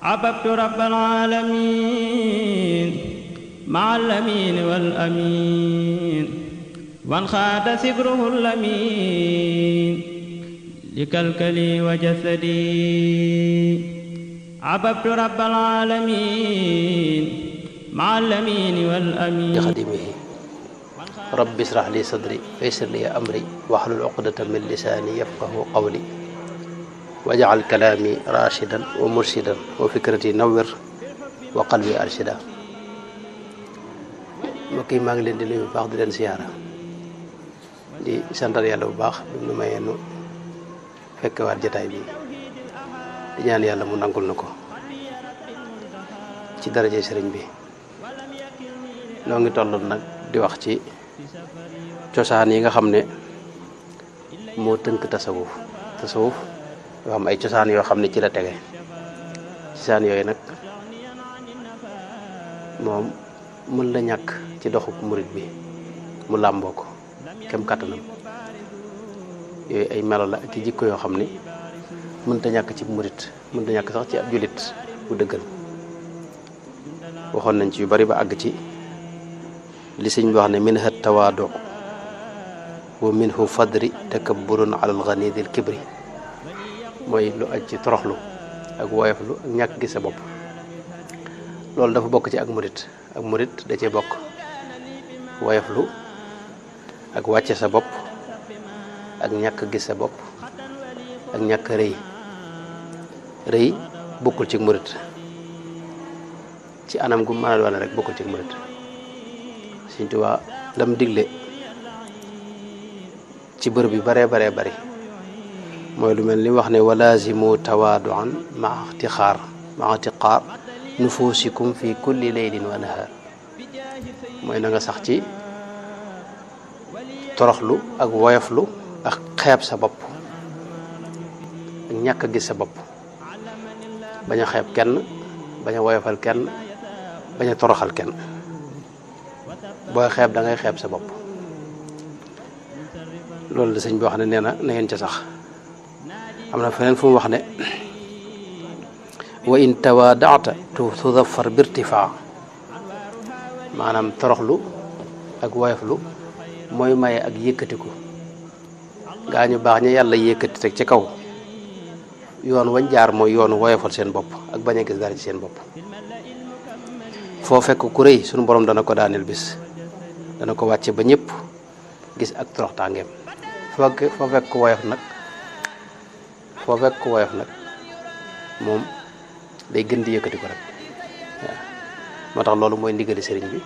عبدت رب العالمين مع الأمين والأمين وانخاد سبره الأمين لكلكلي وجسدي عبدت رب العالمين مع الأمين والأمين بخدمه رب اشرح لي صدري ويسر لي أمري واحلل عقدة من لساني يفقه قولي واجعل كلامي راشدا ومرشدا وفكرتي نور وقلبي أرشدا mbokk yi maa ngi leen di nuyu bu baax di leen siyaara di santal yàlla bu baax bi mu mayee nu fekkewaat jotaay bi di ñaan yàlla mu nangul na ko ci daraje sëriñ bi noo ngi toll nag di wax ci cosaan yi nga xam ne moo tënk tasawuf yoo xam ay cosaan yoo xam ne ci la tege cosaan yooyu nag moom mën la ñàkk ci doxu murit bi mu làmboo ko kem kàttanam yooyu ay melo la ak jikko yoo xam ne mënta ñàkk ci murit mënta ñàkk sax ci ab julit bu dëggal waxoon nañ ci yu bari ba àgg ci li sëñ bi wax ne minha tawaadu wa minhu fadri takabburun ala alghanidil kibri mooy lu aj ci toroxlu ak woyoflu ak ñàkk gis sa bopp loolu dafa bokk ci ak murit da cee bokk woyoflu ak wàcce sa bopp ak ñàkk gis sa bopp ak ñàkk rëy bokkul ci murit ci anam gu mën a doon rek bokkul ci murit Sëñ Tuubaa lam digle ci bërëb yu baree bari mooy lu mel ni wax ne walaazimu tawaaduan maa ixtiqaar nufusikum fi kulli leylin wa nahar mooy na nga sax ci toroxlu ak woyoflu ak xeeb sa bopp ak ñàkk a gis sa bopp bañ a xeeb kenn bañ a woyofal kenn bañ a toroxal kenn booy xeeb da ngay xeeb sa bopp loolu la sëñ bi wax ne nee na ngeen ca sax am na feneen fu mu wax ne wa in tawaadaata tudaffar birtifaa maanaam toroxlu ak woyoflu mooy maye ak yëkkatiku gaa ñu baax ña yàlla yëkkati teg ci kaw yoon wañ jaar mooy yoonu woyofal seen bopp ak bañ a gis dara ci seen bopp foo fekk ku rëy sunu borom dana ko daaneel bis dana ko wàcce ba ñëpp gis ak toroxtaangeem foo fekk ku woyof nag moom day gën di yëkkati ko rek waaw moo tax loolu mooy ndigali sëriñ bi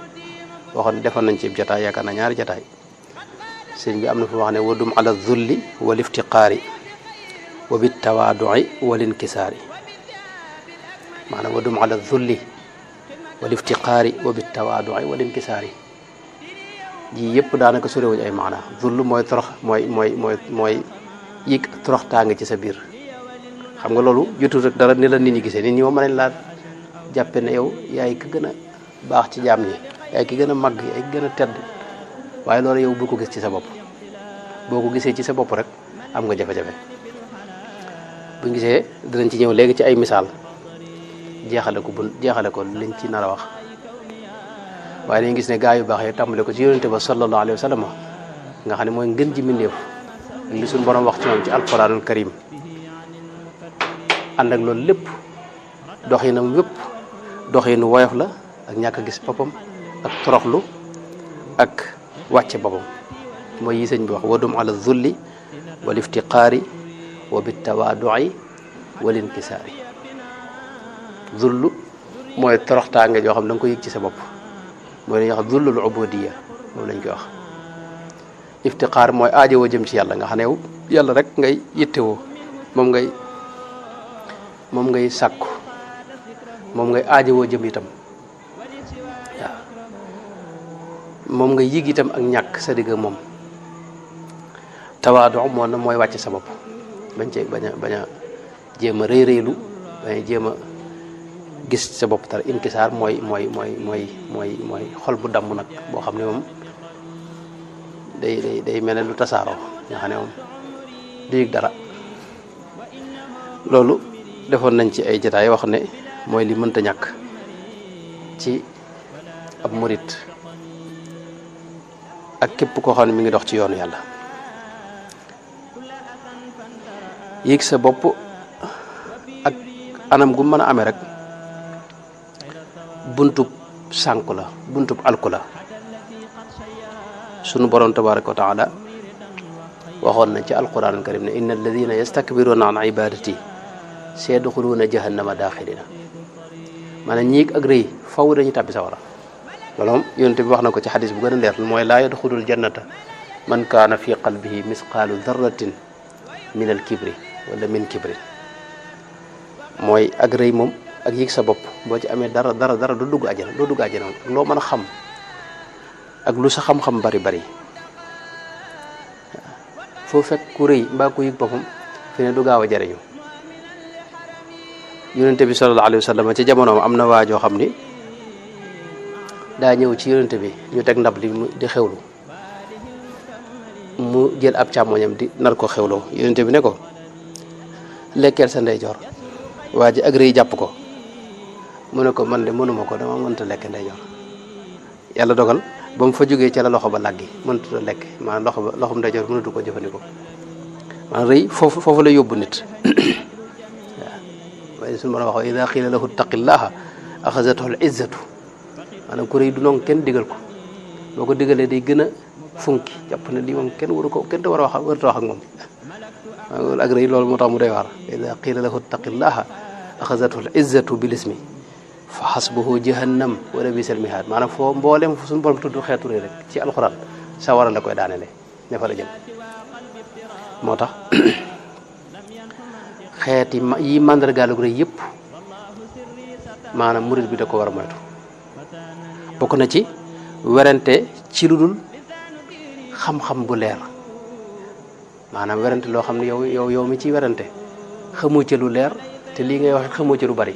waxoon defoon nañ ci jataay yaakaar na ñaari jataay sëriñ bi am na fu wax ne wadum ala zulli wal iftiqaari wa bit tawaadu'i wal inkisaari maanaam wadum ala zulli wal iftiqaari wa bit tawaadu'i wal inkisaari ji yëpp daanaka sorewuñ ay maana zull mooy torox mooy yëg torox tàng ci sa biir xam nga loolu jotul rek dara ni la nit ñi gisee nit ñi moom mën nañ laa jàppe ne yow yaay ki gën a baax ci jaam ñi yaay ki gën a màgg yaay ki gën a tedd waaye loolu yow bu ko gis ci sa bopp boo ko gisee ci sa bopp rek am nga jafe-jafe buñ gisee dinañ ci ñëw léegi ci ay misaal jeexale ko liñ ci nar a wax waaye dañu gis ne gaa yu baax yi tàmbale ko ci yonente ba sallallahu alayhi wa sallam nga xam ne mooy ngën ji mbindéef ak li suñu borom wax ci moom ci alquranul karim ànd ak loolu lépp doxinam wépp doxinu woyof la ak ñàkk a gis boppam ak toroxlu ak wàcce boppam mooy yi sëñ bi wax wadum ala zulli wal iftiqaari wa bit tawaadu'i wal inkisaari zullu mooy toroxtaange joo xam da nga ko yëg ci sa bopp mooy la ñuy wax zullul ubudiyya moom lañ koy wax iftiqaar mooy aajowoo jëm ci yàlla nga xam ne yow yàlla rek ngay yittewoo moom ngay sàkku moom ngay aajowoo jëm itam waaw moom ngay yëg itam ak ñàkk sa digg moom tawaadu moo na mooy wàcc sa bopp bañ a jéem a rëylu bañ a jéem a gis sa bopp tar inkisaar mooy xol bu damm nag boo xam ne moom day mel ne lu tasaaroo nga xam ne moom du yëg dara loolu defoon nañ ci ay jotaay wax ne mooy li mënta ñàkk ci ab murit ak képp koo xam ne mi ngi dox ci yoonu yàlla. yéeg sa bopp ak anam gu mën a amee rek buntub sànku la, buntub alku la. sunu borom tabaraka wa taala waxoon na ci alquran al karim ne inna alladina yastakbiruna an ibadati sayadxuluuna jahannama daaxirina. maanaam ñiig ak rëy faw dañuy tàbbi sawara. loolu moom yonent bi wax na ko ci xadis bu gën a leer mooy laa yadxulul jannata man kaana fi qalbihi misqaalu darratin min al kibri wala min kibrin. mooy ak rëy moom ak yëg sa bopp boo ci amee dara du dugg àjjana ak loo mën a xam ak lu sa xam-xam bari foo fekk ku rëy mbaa ku yëg boppam fi ne du gaaw a jariñu. yonente bi sallallahu alayhi wa sallam ci jamonoom am na waajoo xam ni daa ñëw ci yonente bi ñu teg ndab li di xewlu mu jël ab càmmoñam di nar ko xewloo. yonente bi ne ko lekkeel sa ndeyjoor. waa ji ak rëy jàpp ko mu ne ko man de mënuma ko, dama mënta lekk ndeyjoor. yàlla dogal ba mu fa jógee ca la loxo ba laggi mënatu lekk, maanaam loxom ndeyjoor mënatu ko jëfandikoo. maanaam rëy foofu la yóbbu nit. waaye suñu mën a wax wa ida qiila lahu ittaqillaha axazathu al izzatu. maanaam ku rëy du noonu kenn digal ko, boo ko digalee day gën a funki jàpp ne lii moom kenn waru ko, kenn war a wax ak moom. loolu ak rëy loolu moo tax mu doy waar. ida qiila lahu ittaqillaha axazathu al izzatu bil ismi fa xasbuhu jahannam wala bisal mihaad. maanaam foo mboolem suñu borom tudd xeetu rëy rek ci alxuraan sawara la koy daanele ne fa la jëm. moo tax xeeti yi màndargaalu rëy yëpp maanaam murid bi da ko war a moytu. bokk na ci werante ci lu dul xam-xam bu leer. maanaam werante loo xam ne yow mi ciy werante xamoo ci lu leer te lii ngay wax xamoo ci lu bari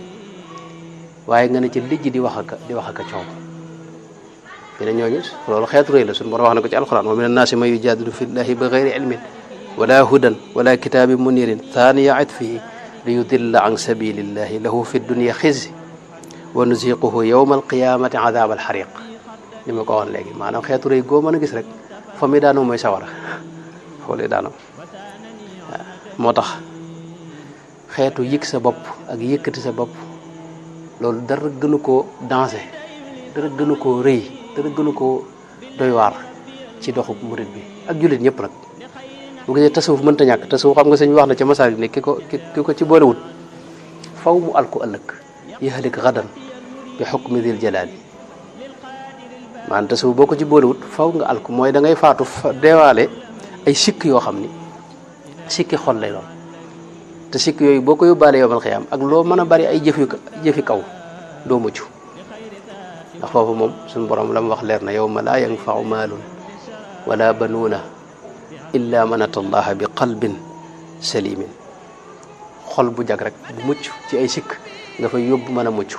waaye nga ne ci lijj di wax ak coow. dina ñooñu loolu xeetu rëy la. suñu borom wax na ko ci alxuraan wa mina naasi man yujaadilu fillahi bi gayri ilmin wala hudan wala kitaabin munirin thaniya atfihi li yudilla an sabilillahi lahu fi dunya xizy wa nuziquhu yawma alqiyamati adab alxariq. li ma ko waxoon léegi maanaam xeetu rëy goo mën a gis rek fa mi daanoo mooy sawara foo lay daanoo. moo tax xeetu yëg sa bopp ak yëkkati sa bopp loolu dara gënu koo dansé, dara gënu koo rëy, dara gënu koo doy waar ci doxu murid bi ak jullit ñëpp nag. bu gisee tasawuf mënta ñàkk. tasawuf xam nga sëñ wax na ca masaal bi ne ki ko ci boolewut faw mu alku ëllëg yahlik gadan bi xukmi dil jalaali. maanaam tasawuf boo ko ci boolewut faw nga alku mooy da ngay faatu deewaale ay sikk yoo xam ni sikki xol lay doon te sikk yooyu boo ko yóbbaale yowmal xiyaam ak loo mën a bari ay jëfi kaw doo mucc. ndax foofu moom suñu borom la mu wax leer na yawma laa yanfau maalun wala banuuna illa man ata allaha bi qalbin salimin. xol bu jag rek bu mucc ci ay sikk nga fay yóbbu mën a mucc.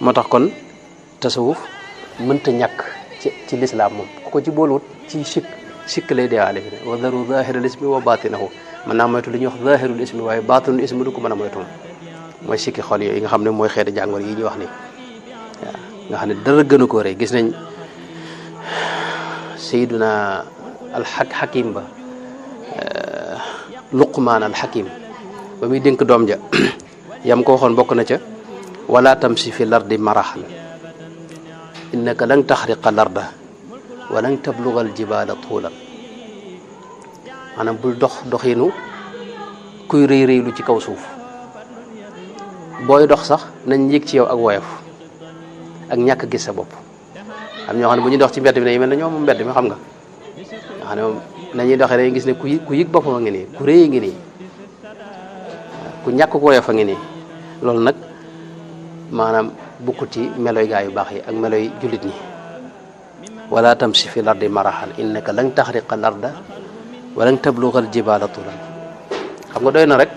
moo tax kon tasawuf mënta ñàkk ci lislaam moom ku ko ci boolewut ci sikk lay deewaale fi ne wa daru zahiral ismi wa batinahu. mën naa moytu li ñuy wax zahirul ismi waaye batinul ismi du ko mën a moytu moom mooy sikki xol yooyu nga xam ne mooy xeeti jàngoro yi ñuy wax ni waaw nga xam ne dara gënu koo rëy. gis nañ sayyiduna alxakim ba luqmaan alxakim ba muy dénk doom ja yam ko waxoon bokk na ca wala tamsi fi lardi marahan innaka lan taxriqa larda wa lan tabluga aljibala tuulan. maanaam bul doxinu kuy rëy rëylu ci kaw suuf. booy dox sax nañ yëg ci yow ak woyof ak ñàkk gis sa bopp. am ñoo xam ne bu ñuy dox ci mbedd bi ne mel na ñoom mbedd mi xam nga xam ne moom nañuy doxee dañuy gis ne ku yëg boppam a ngi nii ku rëy ngi nii ku ñàkk ko woyof a ngi nii. loolu nag maanaam bokkut ci meloy gaa yu baax yi ak meloy jullit ñi. wala tamsi fi lardi marahan innaka lan taxriqa larda wa lan tabluga al jibala tulan. xam nga doy na rek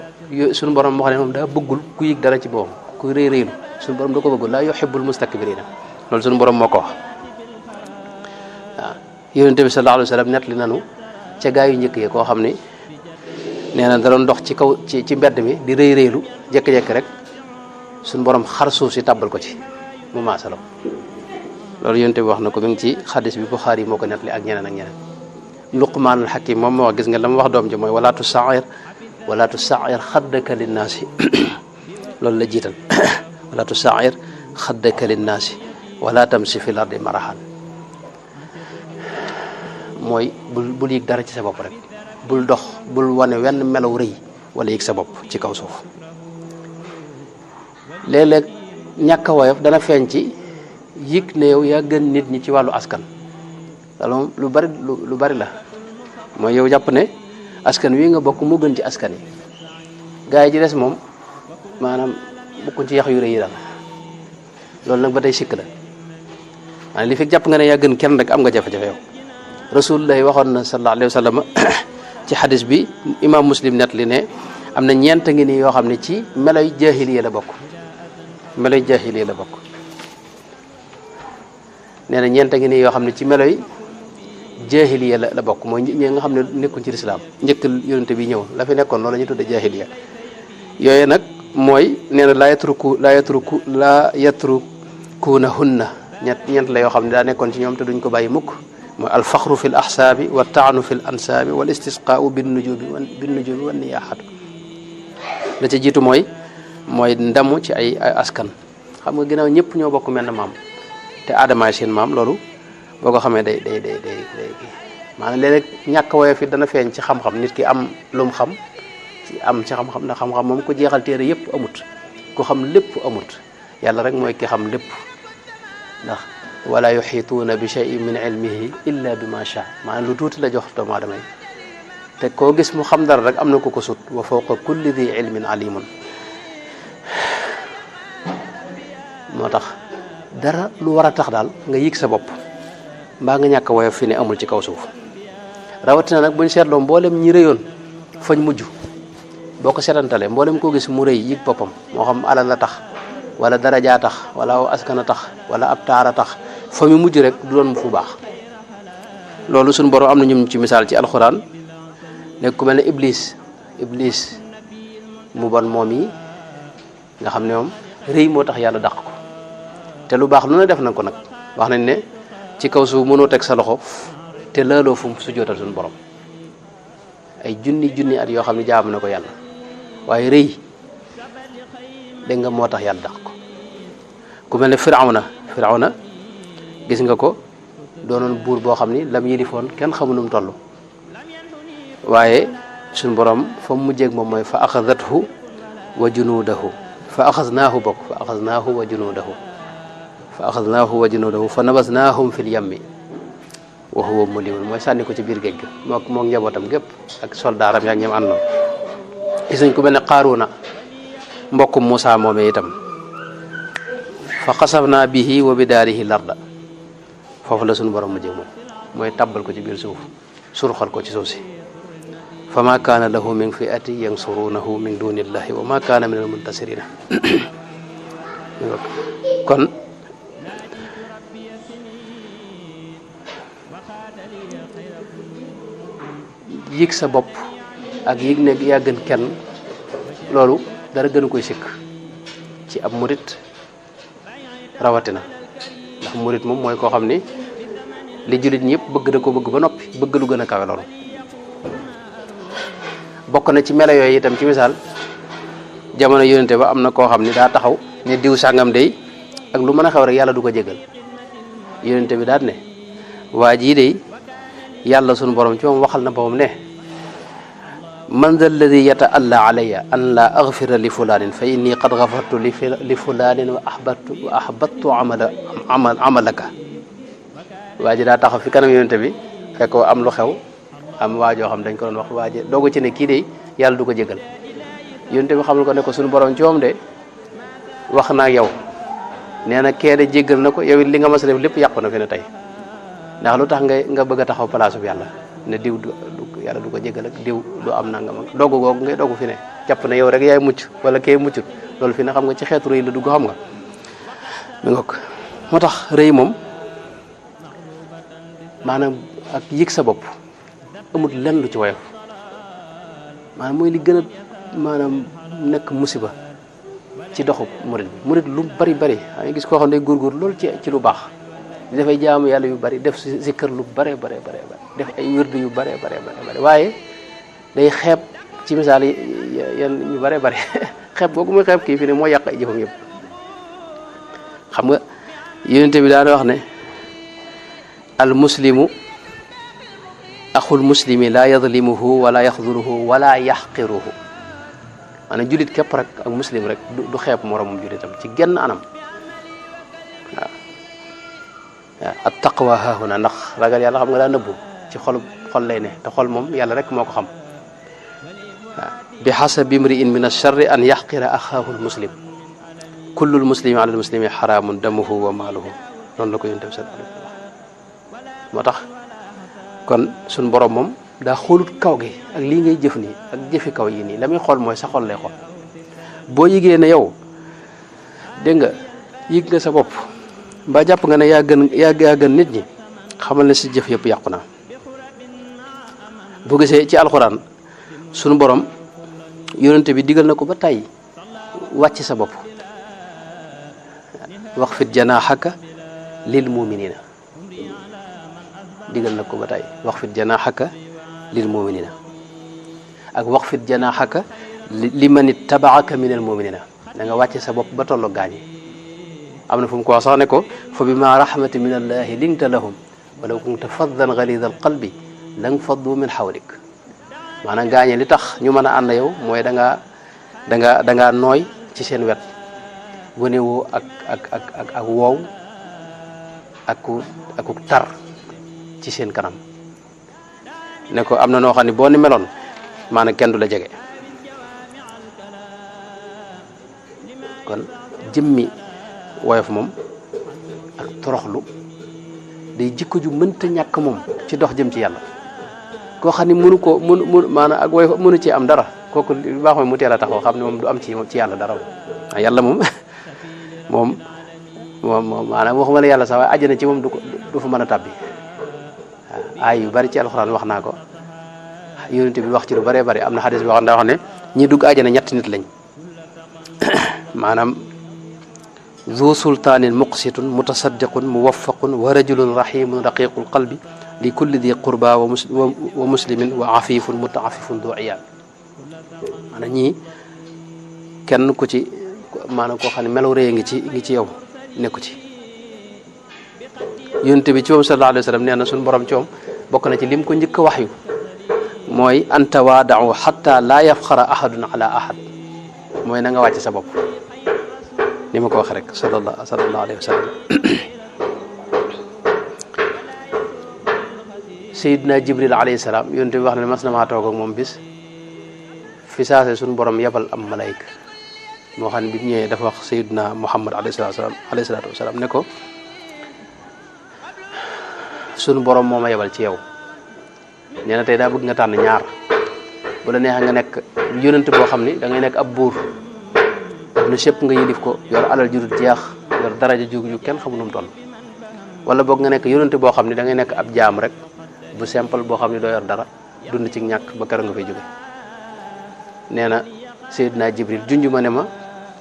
suñu borom moo xam ne moom daa bëggul ku yëg dara ci boppam ku rëy rëylu suñu borom da ko bëggul laa yuhibbul mustakbirina. loolu suñu borom moo ko wax. waaw yonente bi sallallahu alayhi wa sallam nett li nanu ca gaa yu njëkk yi koo xam ni nee na da doon dox ci kaw ci mbedd mi di rëy rëylu jékki-jékki rek suñu borom xar suuf si tàbbal ko ci mu maasalaw loolu yonte bi wax na ko mi ngi ci xadis bi Buxaari moo ko nettali ak ñeneen ak ñeneen Luqmaanul Hakim moom moo wax gis nga la mu wax doom ji mooy wala tusair xaddaka linnaasi loolu la jiital wala tusair xaddaka linnaasi wala tamsi fil ardi marahan mooy bul yëg dara ci sa bopp rek bul dox bul wane wenn melaw rëy wala yëg sa bopp ci kaw suuf léeg-léeg ñàkk a woyof dana feeñ ci yëg ne yow yaa gën nit ñi ci wàllu askan loolu lu bari la mooy yow jàpp ne askan wi nga bokk moo gën ci askan yi gaa yi ci des moom maanaam bokkuñ ci yax yu rëy yi daal loolu nag ba tey sikk la maanaam li fekk jàpp nga ne yaa gën kenn rek am nga jafe-jafe yow rasulullah waxoon na sallallahu alayhi wa sallam ci xadis bi imam muslim net li ne am na ñeent ngi nii yoo xam ne ci meloy jaahiliya la bokk meloy jaahiliya la bokk nee na ñeent ngi nii yoo xam ne ci meloy jaahiliya la bokk mooy ñi nga xam ne nekkuñ ci lislaam njëkk yonente bi ñëw la fi nekkoon loolu la ñu tudde jaahiliya yooyu nag mooy nee na laa yatrukuuna hunna ñeent la yoo xam ne daa nekkoon ci ñoom te duñ ko bàyyi mukk mooy alfaxru fi l ahsaabi wa taanu fi l ansaabi wal istisqaau bin nujubi wan niyaaxatu la ca jiitu mooy ndamu ci ay askan xam nga ginnaaw ñëpp ñoo bokk menn maam te aadamaay seen maam loolu boo ko xamee day maanaam léeg-léeg ñàkk woyof it dana feeñ ci xam-xam nit ki am lu mu xam ci xam-xam ndax xam-xam moom ko jeexal téere yëpp amut ku xam lépp amut yàlla rek mooy ki xam lépp ndax wala yuxiituuna bi cheyin min ilmihi illa bi ma sha maanaam lu tuuti la jox doomu aadama yi te koo gis mu xam dara rek am na ku ko sut wa fawqa kulli di ilmin alimun moo tax dara lu war a tax daal nga yëg sa bopp mbaa nga ñàkk woyof fi ne amul ci kaw suuf rawatina nag buñ seetloo mboolem ñi rëyoon fañ mujj boo ko seetantalee mboolem koo gis mu rëy yëg boppam moo xam alal la tax wala darajaa tax wala aw askan a tax wala ab taar a tax fa mu mujj rek du doon fu baax loolu suñu borom am na ñum ci misaal ci alxuraan nekk ku mel ne iblis mu bon moom yi nga xam ne moom rëy moo tax yàlla dàq ko te lu baax lu ne def na ko nag wax nañ ne ci kaw suuf mënoo teg sa loxo te laaloo fu mu sujjootal suñu borom ay junni at yoo xam ne jaamu na ko yàlla waaye rëy dégg nga moo tax yàlla dàq ko ku mel ne firawna gis nga ko doonoon buur boo xam ni lam yilifoon kenn xamu nu mu toll waaye suñu borom fa mu mujjeeg moom mooy fa axadathu wa junuudahu fa axaznaahu wa junuudahu fa nabasnaahum fil yammi wa huwa mulimun mooy sànni ko ci biir géej ga moo njabootam gépp ak soldaaram yaa ñoom àndoon gis nañ ku mel ne Qaaruuna mbokkum Moussa moomee itam fa xasafnaa bihi wa bidaarihi larda foofu la suñu borom mujjee moom mooy tabbal ko ci biir suuf surxal ko ci suuf si fa ma kaana lahu min fi'ati yansurunahu min dunillahi wa ma kaana min almuntasirina kon yëg sa bopp ak yëg ne yaa gën kenn loolu dara gënu koy sikk ci ab murit rawatina ndax murit moom mooy koo xam ni li jullit ñëpp bëgg da ko bëgg ba noppi bëgg lu gën a kawe loolu bokk na ci melo yooyu itam ci misaal jamono yonente ba am na koo xam ni daa taxaw ne diw sàngam day ak lu mën a xew rek yàlla du ko jégal yonente bi daal ne waa jii day yàlla sunu borom ci moom waxal na boppam ne man dha alladi yataalla alayya an la aghfira li fulanin fa inni qad ghafartu li fulanin wa ahbattu amalaka waa ji daa taxaw fi kanam yonente bi fekk am lu xew am waajoo xam dañ ko doon wax waaje doogu ci ne kii de yàlla du ko jégal yonente bi xamul ko ne ko suñu borom ci moom de wax naa ak yow nee na kee de jéggal na ko yow it li nga mas a def lépp yàqu na fi ne tey ndax lu tax nga bëgg a taxaw place bi yàlla ne diw yàlla du ko jégal ak diw du am nangam ak doogu googu ngay doogu fi ne jàpp ne yow rek yaay mucc wala kee muccut loolu fi ne xam nga ci xeetu rëy la dugg xam nga mi nga ko moo tax rëy moom maanaam ak yëg sa bopp amul lenn lu ci woyof maanaam mooy li gën a maanaam nekk musiba ci doxu murid bi. murid lu bari bari xam nga gis koo xam ne góorgóor loolu ci lu baax dafay jaamu yàlla yu bari def si kër lu bare def ay wérdu yu bare waaye day xeeb ci misaal yenn ñu bare xeeb googu muy xeeb kii fi ne moo yàq ay jëfam yëpp. xam nga yonente bi daana wax ne al muslimu axul muslimi la yadlimuhu wala yaxduluhu wala yaxqiruhu maanaam julit képp rek ak muslim rek du xeeb moromum julitam ci genn anam waaw at taqwa haahuna ndax ragal yàlla xam nga daa nëbbu ci xol lay ne te xol moom yàlla rek moo ko xam waaw bi xasabi imri'in min ash-sharri an yaxqira axaahu al muslim kullul muslimi ala al muslimi xaraamun damuhu wa maaluhu noonu la ko yonent bi sallallahu alayhi wa sallam moo tax kon suñ borom moom daa xoolut kaw gi ak lii ngay jëf nii ak jëfi kaw yi nii la muy xool mooy sa xol lay xool boo yëgee ne yow dégg nga yëg nga sa bopp mbaa jàpp nga ne yaa gën nit ñi xamal ne si jëf yëpp yàqu na boo gisee ci alxuraan sunu borom yonente bi digal na ko ba tey wàcc sa bopp wax fit janaaxaka lil muminina digal na ko ba tey wax fit janaaxaka lil muminina ak wax fit janaaxaka li man ittabaaka minal muminina da nga wàcce sa bopp ba tollo gaañi am na fu mu ko wax sax ne ko fa bima rahmati min allahi linta lahum walaw kunta faddan galida alqalbi lang faddu min xawlik maanaam gaañe li tax ñu mën a ànd yow mooy da ngaa nooy ci seen wet wane woo ak woow ak tar ci seen kanam ne ko am na noo xam ne boo ni meloon maanaam kenn du la jege kon jëmmi woyof moom ak toroxlu day jikko ju mënta ñàkk moom ci dox jëm ci yàlla koo xam ne mënu maanaam ak woyof mënu ci am dara kooku li baax mooy mu teel a taxaw xam ne moom du am ci yàlla dara waaw yàlla moom moom maanaam waxuma la yàlla sax waaye àjjana ci moom du fa mën a tàbbi waaw ay yu bari ci alxuraan wax naa ko yonent bi wax ci lu bëree bëri am na xadis bi wax ne ñi dugg àjjana ñetti nit lañ maanaam zu sultaanin muqsitun mutasaddiqun muwaffaqun wa rajulun rahimun raqiqul qalbi li kulli di qurba wa muslimin wa afifun mutaafifun du iyal maanaam ñii kenn ku ci maanaam koo xam ne melaw rëy ngi ci yow nekku ci yonent bi ci moom sallallahu alayhi wa sallam nee na suñu borom ci moom bokk na ci lim ko njëkk a wax yu mooy an tawaadau xatta laa yafxara ahadun ala ahad mooy na nga wàcc sa bopp ni ma ko wax rek sallallahu alayhi wa sallam Seydina Jibril alayhi salaam yonent bi wax ne mas na maa toog ak moom bis fi saase suñu borom yebal am malayka moo xam ne bi mu ñëwee dafa wax Seydina Muhammad alayhi salaatu wasalaam ne ko suñu borom moo ma yebal ci yow nee na tey daa bëgg nga tànn ñaar bu la neexee nga nekk yonent boo xam ni da ngay nekk ab buur ne sëpp nga yilif ko yor alal ju dul jeex yor daraja ju kenn xamu nu mu toll wala boog nga nekk yonent boo xam ni da ngay nekk ab jaam rek bu simple boo xam ni doo yor dara dund ci ñàkk ba keroog nga fay jóge nee na Seydina Jibril junj ma ne ma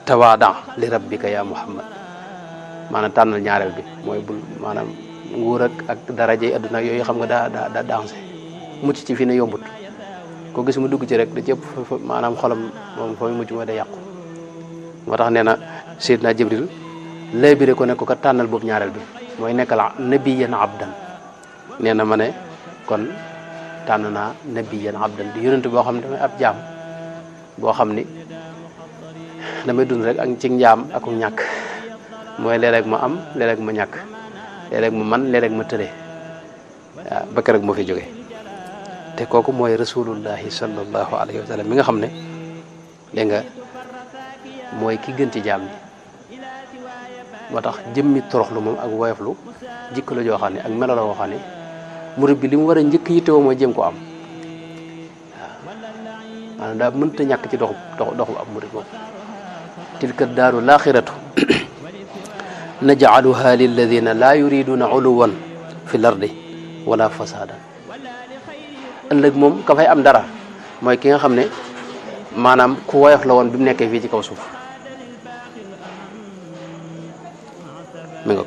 tawaada li rabbika ya Muhammad maanaam tànnal ñaareel bi mooy bul maanaam nguur ak daraja yi adduna yooyu xam nga daa dansé mucc ci fi ne yombut ko gis mu dugg ci rek da ci ëpp maanaam xolam moom fa muy mujj mooy day yàqu moo tax nee na Seydina Jibril laybiré ko ne ko kat tànnal boobu ñaareel bi mooy nekkal nabiyan abdan nee na ma ne kon tànn naa nabiyan abdan di yonent boo xam ne damay ab jaam boo xam ni damay dund rek ak ci njaam ak ñàkk mooy léeg-léeg ma am léeg-léeg ma ñàkk léeg-léeg ma man léeg-léeg ma tële waaw ba keroog moo fi jóge te kooku mooy rasulullahi sallallahu alayhi wa sallam mi nga xam ne dégg nga mooy ki gën ci jaam ñi moo tax jëmmi toroxlu moom ak woyoflu jikko la joo xam ne ak melo la woo xam ne murid bi li mu war a njëkk yittewoo mooy jéem ko am waaw maanaam daa mënta ñàkk ci doxu ab murid moom tilka daaru laaxiratu najcaluha lilladina laa yuriduna uluwan fi l ardi wala fasadan ëllëg moom ka fay am dara mooy ki nga xam ne maanaam ku woyof la woon bi mu nekkee fii ci kaw suuf mi nga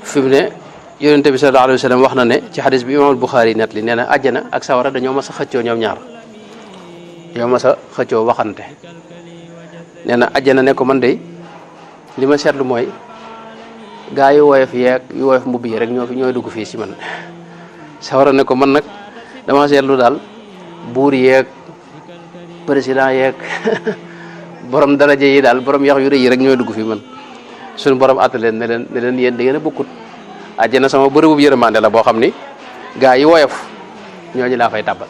fi mu ne yonente bi sallallahu alayhi wa sallam wax na ne ci xadis bi imaamul Buxaari net li nee na àjjana ak sawara dañoo mas a xëccoo ñoom ñaar ñoo mas a xëccoo waxante nee na àjjana ne ko man de li ma seetlu mooy gaa yu woyof yeeg yu woyof mbubb yi rek ñooy dugg fii ci man sawara ne ko man nag dama seetlu daal buur yeeg président yeeg borom daraja yi daal borom yax yu rëy yi rek ñooy dugg fii man suñu borom àtte leen ne leen yéen da ngeen a bokkut àjjana sama bërëbu yërmande la boo xam ni gaa yi woyof ñooñu laa fay tàbbal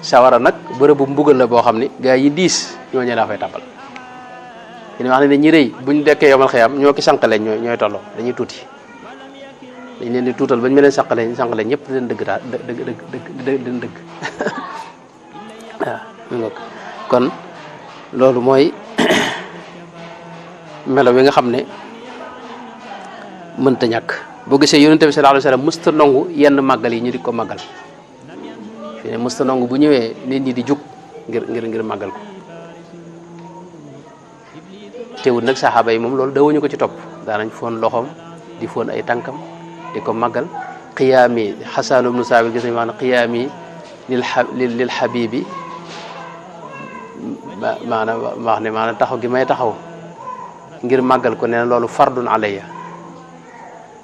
sawara nag bërëbu mbugal la boo xam ni gaa yi diis ñooñu laa fay tàbbal yéen wax ne ñi rëy buñ dekkee yomal xiyam ñoo ki sànqaleñ ñooy tolloo dañuy tuuti dañ leen di tuutal bañ mel ne sànqaleñ ñëpp leen dëgg daal leen dëgg waaw kon loolu mooy melo wi nga xam ne mënta ñàkk boo gisee yonente bi sallallahu alayhi wasallam mësta nangu yenn màggal yi ñu di ko màggal fi ne mësta nangu bu ñëwee nit ñi di jug ngir màggal ko teewul nag saxaaba yi moom loolu dawuñu ko ci topp daanañ foon loxoom di foon ay tànkam di ko màggal qiyaami Xasan ibnu Saabit gis nañ maanaam qiyaami lil habibi maanaam wax ne maanaam taxaw gi may taxaw ngir màggal ko nee na loolu fardun alayya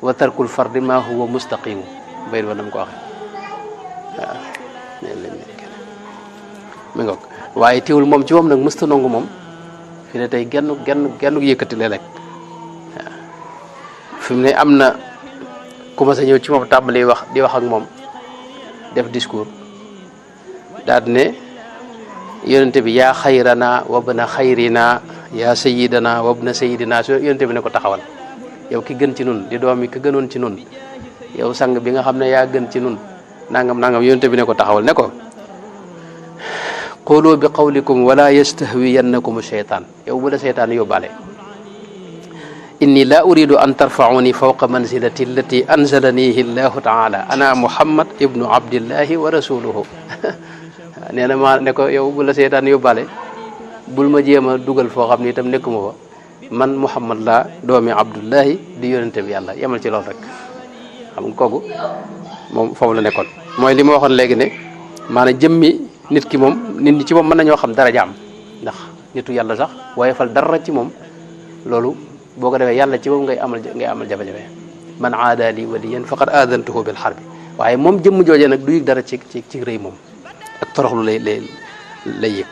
wa tarkul fardi ma huwa mustaqimu bay wa nam ko waxe waaw mi ngoog waaye teewul moom ci moom nag mësta nangu moom fi ne tey genn yëkkati léeg-léeg waaw fi mu ne am na commencé ñëw ci moom tàmbali di wax ak moom def discours daal di ne yonente bi yaa xayrana wabna xayrina yaa sayidana wabna sayidina so yonente bi ne ko taxawal yow ki gën ci nun di doomi ki gënoon ci nun yow sang bi nga xam ne yaa gën ci nun nangam yonente bi ne ko taxawal ne ko qulu bi qawlikum wala yastahwiyannakum sheytaan yow bu la seytaan yóbbaale inni la uridu an tarfauni fawqa manzilati allati anzalanihi llahu taala ana muhammad ibnu abdillahi wa rasuluhu nee na ma ne ko yow bu la seytaan yóbbaale bul ma jéem a dugal foo xam ne itam nekkuma fa man muhammad laa doomi abdullahi di yonente bi yàlla yemal ci loolu rek xam nga kooku moom foofu la nekkoon mooy li ma waxoon léegi ne maanaam jëmmi nit ki moom nit ñi ci moom mën nañoo xam dara jaam ndax nitu yàlla sax waaye fal dara ci moom loolu boo ko defee yàlla ci moom ngay amal jafe-jafe man aada li waliyan faqad aadantuhu bil harbi waaye moom jëmm joojee nag du yëg dara ci rëy moom ak toroxlu lay yëg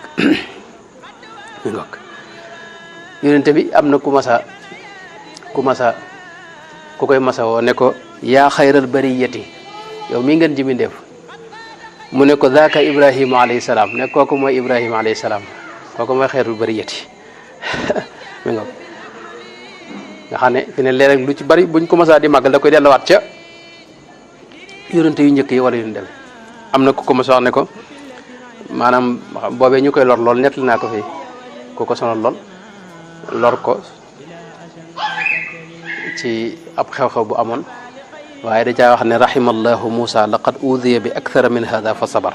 yonente bi am na ku koy masa woo ne ko yaa xayral bariyati yow mi ngeen ji mindeef mu ne ko zaaka ibrahima alayhi salaam ne kooku mooy ibrahima alayhi salaam kooku mooy xayrul bariyati mi nga xam ne fi ne léeg-léeg lu ci bari buñ ko masa di màggal da koy delluwaat ca yonente yu njëkk yi wala yu dem am na ku ko masa wax ne ko maanaam boobee ñu koy lor lool nettali naa ko fii ku ko sonal lool lor ko ci ab xew-xew bu amoon waaye da caa wax ne rahimallahu Musa laqad udiya bi akthara min hada fa sabar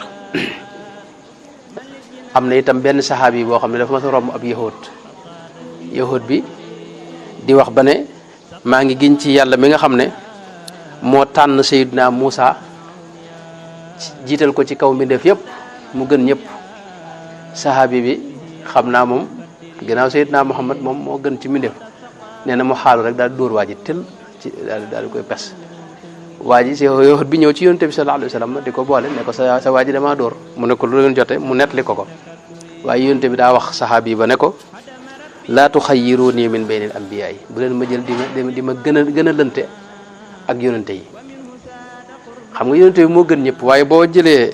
am na itam benn saxaabi boo xam ne dafa ma sa romb ab yahud bi di wax ba ne maa ngi giñ ci yàlla mi nga xam ne moo tànn Seydina Musa jiital ko ci kaw mbindeef yëpp mu gën ñëpp saxaabi bi xam naa moom ginnaaw Seydina Muhammad moom moo gën ci mbindeef nee na mu xaalu rek daal di dóor waa ji tël ci daal di koy pes waa ji si yahud bi ñëw ci yonent bi sallallahu alayhi wa sallam di ko boole ne ko sa waa ji damaa dóor mu ne ko lu leen jote mu nettali ko waaye yonent bi daa wax saxaabi ba ne ko laa tuxayyiruni min baynil anbiyaa yi bu leen ma jël di ma gën a lënte ak yonente yi xam nga yonente bi moo gën ñëpp waaye boo jëlee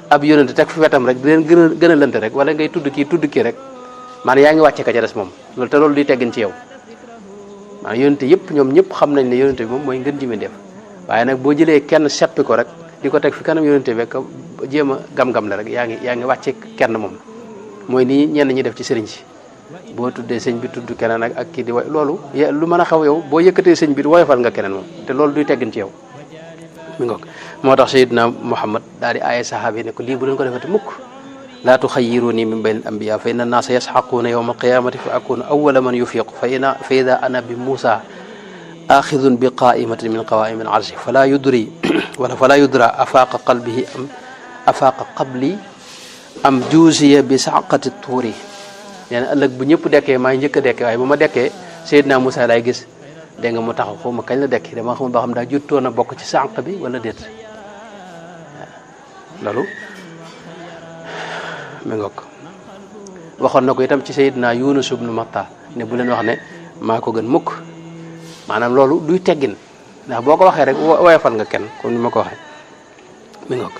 ab yonente teg fi wetam rek di leen gën a lënte rek wala ngay tudd kii rek maanaam yaa ngi wàcce ka ca des moom loolu te loolu di teggin ci yow maanaam yonente yëpp ñoom ñëpp xam nañ ne yonente bi moom mooy ngën ji mi def waaye nag boo jëlee kenn seppi ko rek di ko teg fi kanam yonente bi ka jéem a gam-gam la rek yaa ngi wàcce kenn moom mooy nii ñenn ñi def ci sëriñ si boo tuddee sëñ bi tudd keneen ak kii di way loolu lu mën a xaw yow boo yëkkatee sëñ bi woyofal nga keneen moom te loolu duy teggin ci yow mi ngoog moo tax Seydina Muhammad daal di aaye sahaaba yi ne ko lii bu leen ko defati mukk laa tuxayyiruni min bayni al anbiya fa inna naasa yasxaquuna yawma alqiyamati fa akunu awwala man yufiqu fa ida ana bi Musa axidun bi qaimatin min qawaimi al arshi fala yudra afaaqa qalbihi am afaaqa qabli am juusiya bi saqati tuuri nee na ëllëg bu ñëpp dekkee maay njëkk a dekkee waaye bu ma dekkee Seydina Moussa laay gis dégg nga mu taxaw xaw ma kañ la dekki dama xamul ba xam daa juttoon a bokk ci sànq bi wala déet loolu mi ngoog waxoon na ko itam ci Seydina Yunus ibnu Matta ne bu leen wax ne maa ko gën mukk maanaam loolu duy teggin ndax boo ko waxee rek woyofal nga kenn comme ni ma ko waxee mi ngoog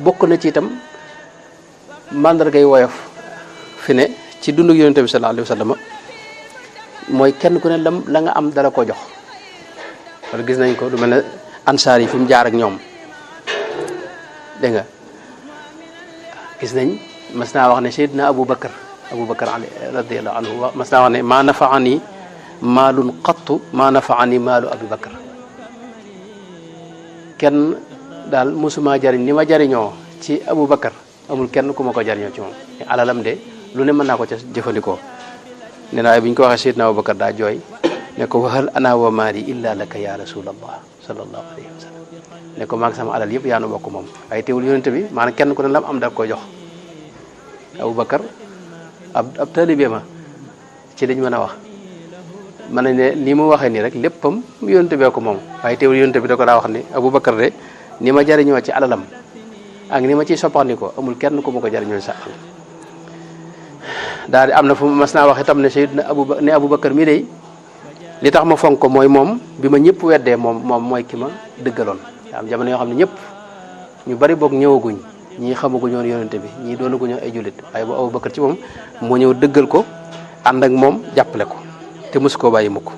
bokk na ci itam mandargay woyof fi ne ci dundu yonente bi sallallahu alayhi wa sallam mooy kenn ku ne la nga am dara ko jox wala gis nañ ko du mel ne ansaar yi fi mu jaar ak ñoom dégg nga gis nañ mas naa wax ne Seydina Aboubacar radiyallahu anhu mas naa wax ne maa nafaani maalun qattu maa nafaani maalu Aboubacar kenn daal mosuma jariñ ni ma jariñoo ci Aboubacar amul kenn ku ma ko jariñoo ci moom alalam de lu ne mën naa ko ca jëfandikoo nee naa bi ñu ko waxee Seydina Aboubacar daa jooy ne ko wahal ana wa maali illa laka ya rasulallah sallallahu alayhi wa sallam ne ko maag sama alal yëpp yaa nu bokk moom waaye teewul yonente bi maanaam kenn ku ne lam am daf koy jox Aboubacar ab taalibe ma ci liñ mën a wax mën nañ ne ni mu waxee nii rek léppam yonente bee ko moom waaye teewul yonente bi da ko daa wax ni Aboubacar de ni ma jariñoo ci alalam ak ni ma ciy soppandikoo amul kenn ku ma ko jariñoo sa alal daal di am na fu mas naa wax itam ne Seydina Aboubacar mii de li tax ma fonk ko mooy moom bi ma ñëpp weddee moom mooy ki ma dëggaloon am jamono yoo xam ne ñëpp ñu bari boog ñëwaguñ ñii xamaguñoon yonente bi ñii doonaguñoo ay jullit waaye bu Aboubacar ci moom moo ñëw dëggal ko ànd ak moom jàppale ko te mosu koo bàyyi mukk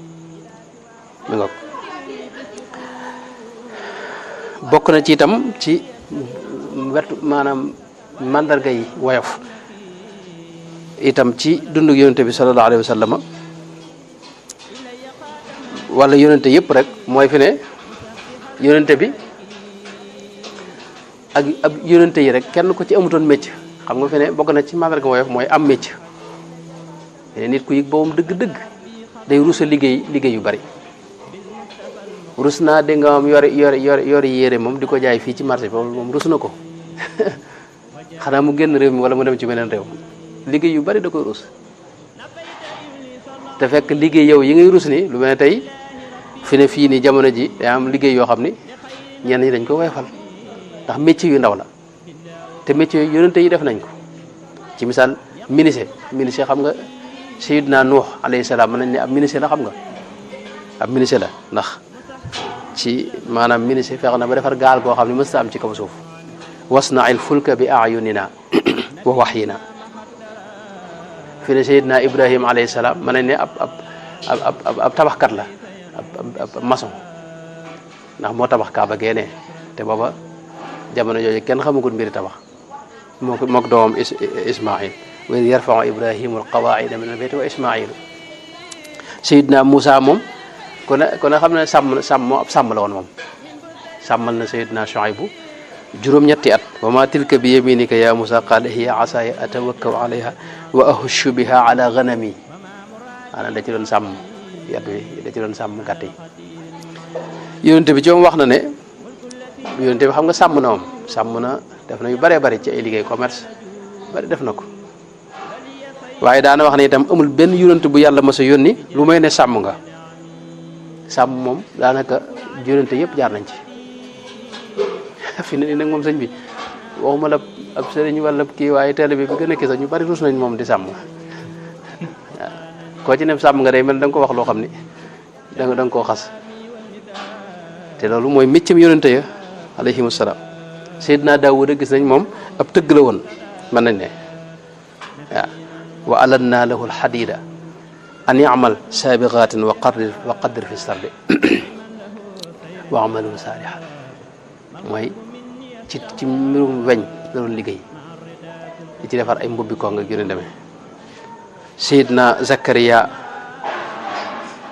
mi nga bokk na ci itam ci wetu maanaam mandarga yi woyof itam ci dundu yonente bi sallallahu alayhi wa sallam wala yonente yëpp rek mooy fi ne yonente bi ak ab yonente yi rek kenn ko ci amutoon mécc xam nga fi ne bokk na ci mandarga woyof mooy am mécc nit ku yëg boobam dëgg-dëgg day rusa liggéey yu bari rus naa dégg nga moom yore yére moom di ko jaay fii ci marché bi moom rus na ko xanaa mu génn réew mi wala mu dem ci beneen réew liggéey yu bari da koy rus te fekk liggéey yow yi ngay rus ni lu mel ne tey fi ne fii nii jamono ji day am liggéey yoo xam ni ñenn ñi dañ ko woyofal ndax métier yu ndaw la te métier yooyu yonente yi def nañ ko ci misaal menuisier xam nga Seydina Nuux alayhi salaam mën nañ ne ab menuisier la xam nga ab menuisier la ndax ci maanaam menuisier fexe na ba defar gaal goo xam ne mës ta am ci kaw suuf wasna'il fulka bi a'yunina wa wahyina fi ne Seydina Ibrahima alayhi salaam mën nañ ne ab tabaxkat la ab maçon ndax moo tabax Kaaba geenee te booba jamono jooju kenn xamagul mbiri tabax mook doomam Ismaïl wa iz yarfa'u Ibrahimu al-qawaa'ida min al-bayti wa Ismaïlu Seydina Moussa moom kon xam ne sàmm la woon moom sàmmal na Seydina Shuaybu juróom-ñetti at wa ma tilka bi yaminika ya Moussa qala hiya asaya atawakkau alayha wa ahushu biha ala ghanami maanaam da ci doon sàmm yat wi da ci doon sàmm gàtt yi yonente bi ci moom wax na ne yonente bi xam nga sàmm na moom sàmm na def na yu bëree bëri ci ay liggéey commerce bëri def na ko waaye daana wax ne itam amul benn yonente bu yàlla mas a yónni lu may ne sàmm nga sàmm moom daanaka yonente yëpp jaar nañ ci fi ne nii nag moom sëñ bi waxuma la ab sëriñ wala kii waaye télé bi gën a kii sax ñu bari rus nañ moom di sàmm waaw koo ci ne sàmm nga day mel da nga ko wax loo xam ni da nga koo xas te loolu mooy méccam yonente ya alayhimu salaam Seydina Daawuda gis nañ moom ab tëgg la woon mën nañ ne waaw wa alanna lahu alxadida an yamal sabiqatin wa qaddir fi sardi wa amalu saalihan mooy ci mbirum weñ la doon liggéey di ci defar ay mbubbi ko nga gën a demee Seydina Zakariya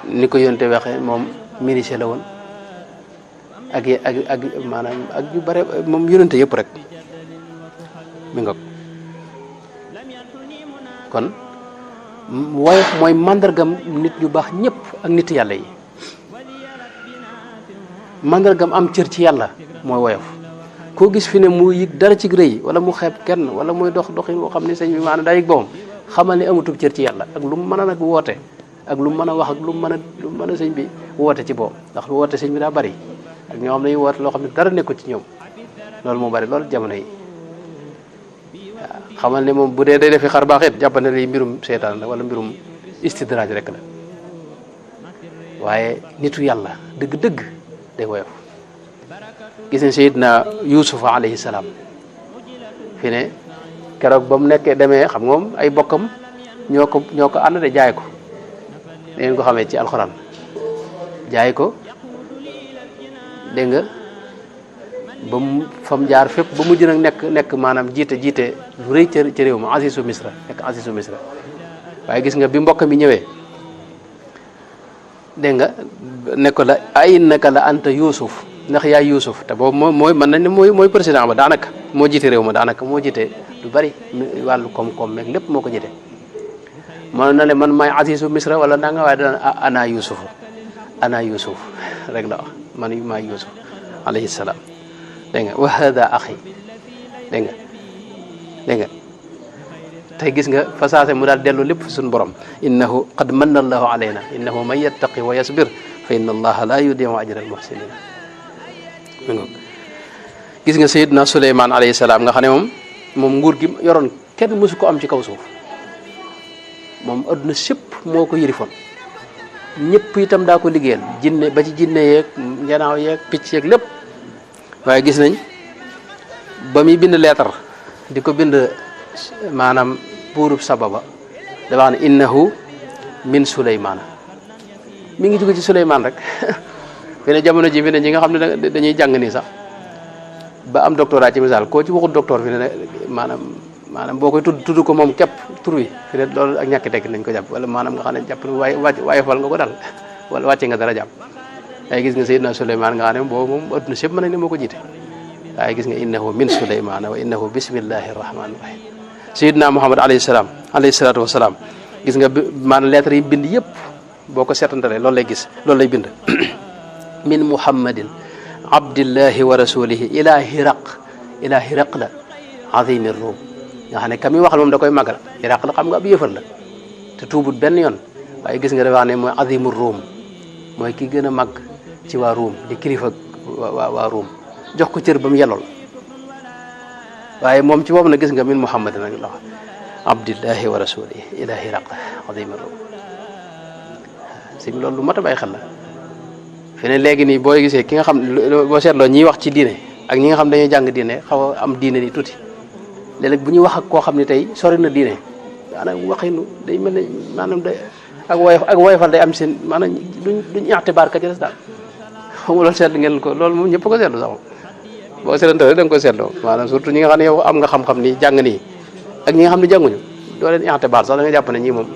ni ko yonte waxee moom ministre la woon ak maanaam ak yu bare moom yonente yëpp rek mi nga kon woyof mooy mandargam nit ñu baax ñëpp ak nit yàlla yi mandargam am cër ci yàlla mooy woyof koo gis fi ne mu yëg dara ci rëy wala mu xeeb kenn wala muy doxin boo xam ne sëñ bi maanaam daa yëg boppam xamal ne amutub cër ci yàlla ak lu mu mën a nag woote ak lu mu mën a wax ak lu mu mën a sëñ bi woote ci boobu ndax lu woote sëñ bi daa bari ak ñoo xam ne woote loo xam ne dara nekkul ci ñoom loolu moo bari loolu jamono yi waaw xamal ne moom bu dee day defi xar baax it jàpp ne lii mbirum seetaan la wala mbirum istidraaj rek la waaye nitu yàlla dëgg-dëgg day woyof gis ne Seydina Yuusufa alayhi salaam fi ne keroog ba mu nekkee demee xam nga moom ay bokkam ñoo ko ànd de jaay ko da ngeen ko xamee ci alxuraan jaay ko dégg nga ba mu fam jaar fépp ba mujj nag nekk maanaam jiite lu rëy ci réew ma asisu misra waaye gis nga bi mbokk mi ñëwee dégg nga ne ko la ay naka la anta Yuusuf ndax yaay Yuusuf te boobu mooy mën nañ ne mooy président ba daanaka moo jiite réew ma daanaka moo jiite lu bari wàllu koom-koom meeg lépp moo ko jiite man na le man maay asisu misra wala naa nga waaye daan ana Yuusuf rek la wax man maay Yuusuf alayhi salaam dégg nga wa hada axi dégg nga tey gis nga fasaase mu daal dellu lépp suñu borom innahu qad manna allahu alayna innahu man yattaqi wa yasbir fa inna allaha la yudiu ajra al muhsinin gis nga Seydina Suleymaan alayhi salaam nga xam ne moom nguur gi yoroon kenn mësu ko am ci kaw suuf moom adduna sépp moo ko yërifoon ñëpp itam daa ko liggéeyal jinne ba ci jinne yeeg njanaaw yeeg picc yeeg lépp waaye gis nañ ba muy bind leetar di ko bind maanaam buurub sababa da wax ne innahu min Suleymaana mi ngi jóge ci Suleymaan rek fi ne jamono ji fi ne ñi nga xam ne dañuy jàng nii sax ba am doctorat ci misaal koo ci waxul docteur fi ne maanaam boo koy tudd ko moom képp tur wi fi ne loolu ak ñàkk tekk nañ ko jàpp wala maanaam nga xam ne jàpp ne waaye fal nga ko dal wala wàcce nga dara jàpp waaye gis nga Seydina Suleymaan nga xam ne boobu moom adduna sépp mën nañ ne moo ko jiite waaye gis nga innahu min Suleymaana wa innahu bismillahi rahmaani rahim Seydina Muhammad alayhi salaatu wasalaam gis nga maanaam lettre yi bind yëpp boo ko seetantalee loolu lay bind min muhammadin abdillahi wa rasulihi ila hiraq la azimi rum nga xam ne ka muy waxal moom da koy magal hiraq la xam nga ab yëfar la te tuubut benn yoon waaye gis nga dafa wax ne mooy azimu rum mooy ki gën a mag ci waa ruum di kilifa waa ruum jox ko cër ba mu yellool waaye moom ci boobu na gis nga min muhammadin nag la wax abdillahi wa rasulihi ila hiraq azimi rum si loolu lu mat a bàyyi xel la fi ne léegi nii boo gisee ki nga xam boo seetloo ñiy wax ci diine ak ñi nga xam dañuy jàng diine xaw a am diine ni tuuti léeg-léeg bu ñuy wax ak koo xam ne tey sori na diine maanaam waxinu day mel ne maanaam day ak woyofal day am seen maanaam duñ i'tibaar ka ci des daal xam nga loolu seetlu ngeen ko loolu moom ñëpp ko seetlu sax boo seetlantoo rek da nga ko seetloo maanaam surtout ñi nga xam ne yow am nga xam-xam ni jàng nii ak ñi nga xam ne jànguñu doo leen i'tibaar sax da nga jàpp ne ñii moom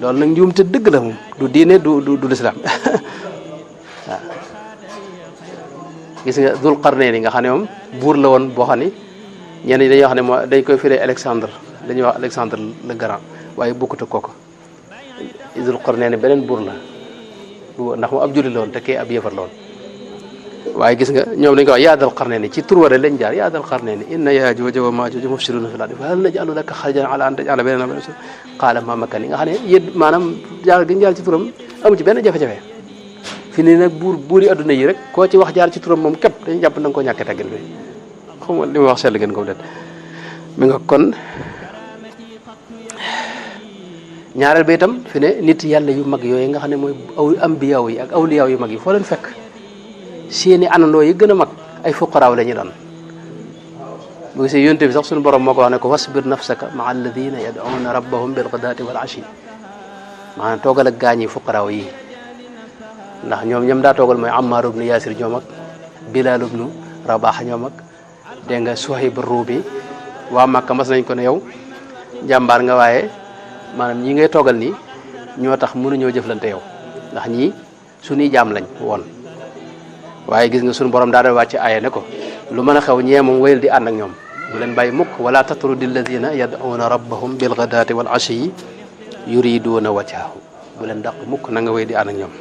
loolu nag njuumte dëgg la moom du diine du lislaam waaw gis nga Dul Qarnayni nga xam ne moom buur la woon boo xam ni ñenn ñi dañuy wax ne moo dañ koy firee Alexandre dañuy wax Alexandre le Grand waaye bokkut ak kooku Dul Qarnayni beneen buur la ndax moom ab jullit la woon te kee ab yëfar la woon waaye gis nga ñoom dañ ko wax yaa Dal Qarnayni ci tur wala lañ jaar yaa Dal Qarnayni inna Yaajuuja wa Maajuuja mufsiduuna fil ardi fa hal naj'alu laka xarjan ala an taj'ala baynanaa wa bayna qaala maa makkanii nga xam ne yéen maanaam jaar gi ñu jaar ci turam amu ci benn jafe-jafe fi ne nag buuri adduna yi rek koo ci wax jaar ci turam moom képp dañu jàpp na nga koo ñàkkee teggin bi xam nga li ma wax seetlu ngeen ko det mi nga kon ñaareel ba itam fi ne nit yàlla yu mag yooyu nga xam ne mooy ambiyaaw yi ak awliyaaw yu mag yi foo leen fekk seeni anandoo yi gën a mag ay fuqaraaw la ñu doon bu gisee yonte bi sax suñu borom moo ko wax ne ko wasbir nafsaka maa alladina yad'una rabbahum bil ghadaati wal ashi maanaam toogal ak gaañi fuqaraaw yi ndax ñoom ñam daa toogal mooy Ammar ibnu Yaasir ñoom ak Bilaal ibnu Rabaax ñoom ak dégg nga Suhayb Ruumi waa Makka mas nañ ko ne yow jàmbaar nga waaye maanaam ñi ngay toogal nii ñoo tax mënuñoo jëflante yow ndax ñii suñuy jaam lañ woon waaye gis nga suñu borom daa doon wàcc aaya ne ko lu mën a xew ñee moom wéyal di ànd ak ñoom bu leen bàyyi mukk wala tatrudi alladina yad'una rabbahum bilghadaati wal ashiyi yuriduna wajhahu bu leen dàq mukk na nga wéy di ànd ak ñoom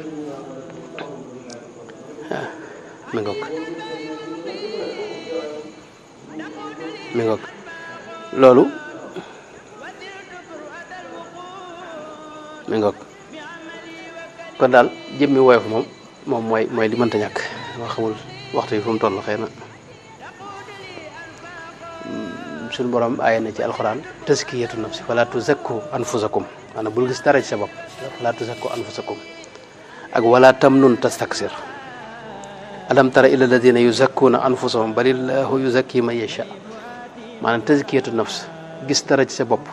mi ngoog loolu mi ngoog kon daal jëmmi woyof moom mooy li mënta ñàkk wax xamul waxtu yi fu mu toll xëy na suñu borom aaya na ci alxuraan taskiyatu nafsi wala tuzakku anfusakum maanaam bul gis dara ci sa bopp wala tuzakku anfusakum ak wala tamnun tastaksir alam tara ila alladina yuzakkuna anfusahum balillahu yuzakki man yasha maanaam tazkiyatu nafs gis dara ci sa bopp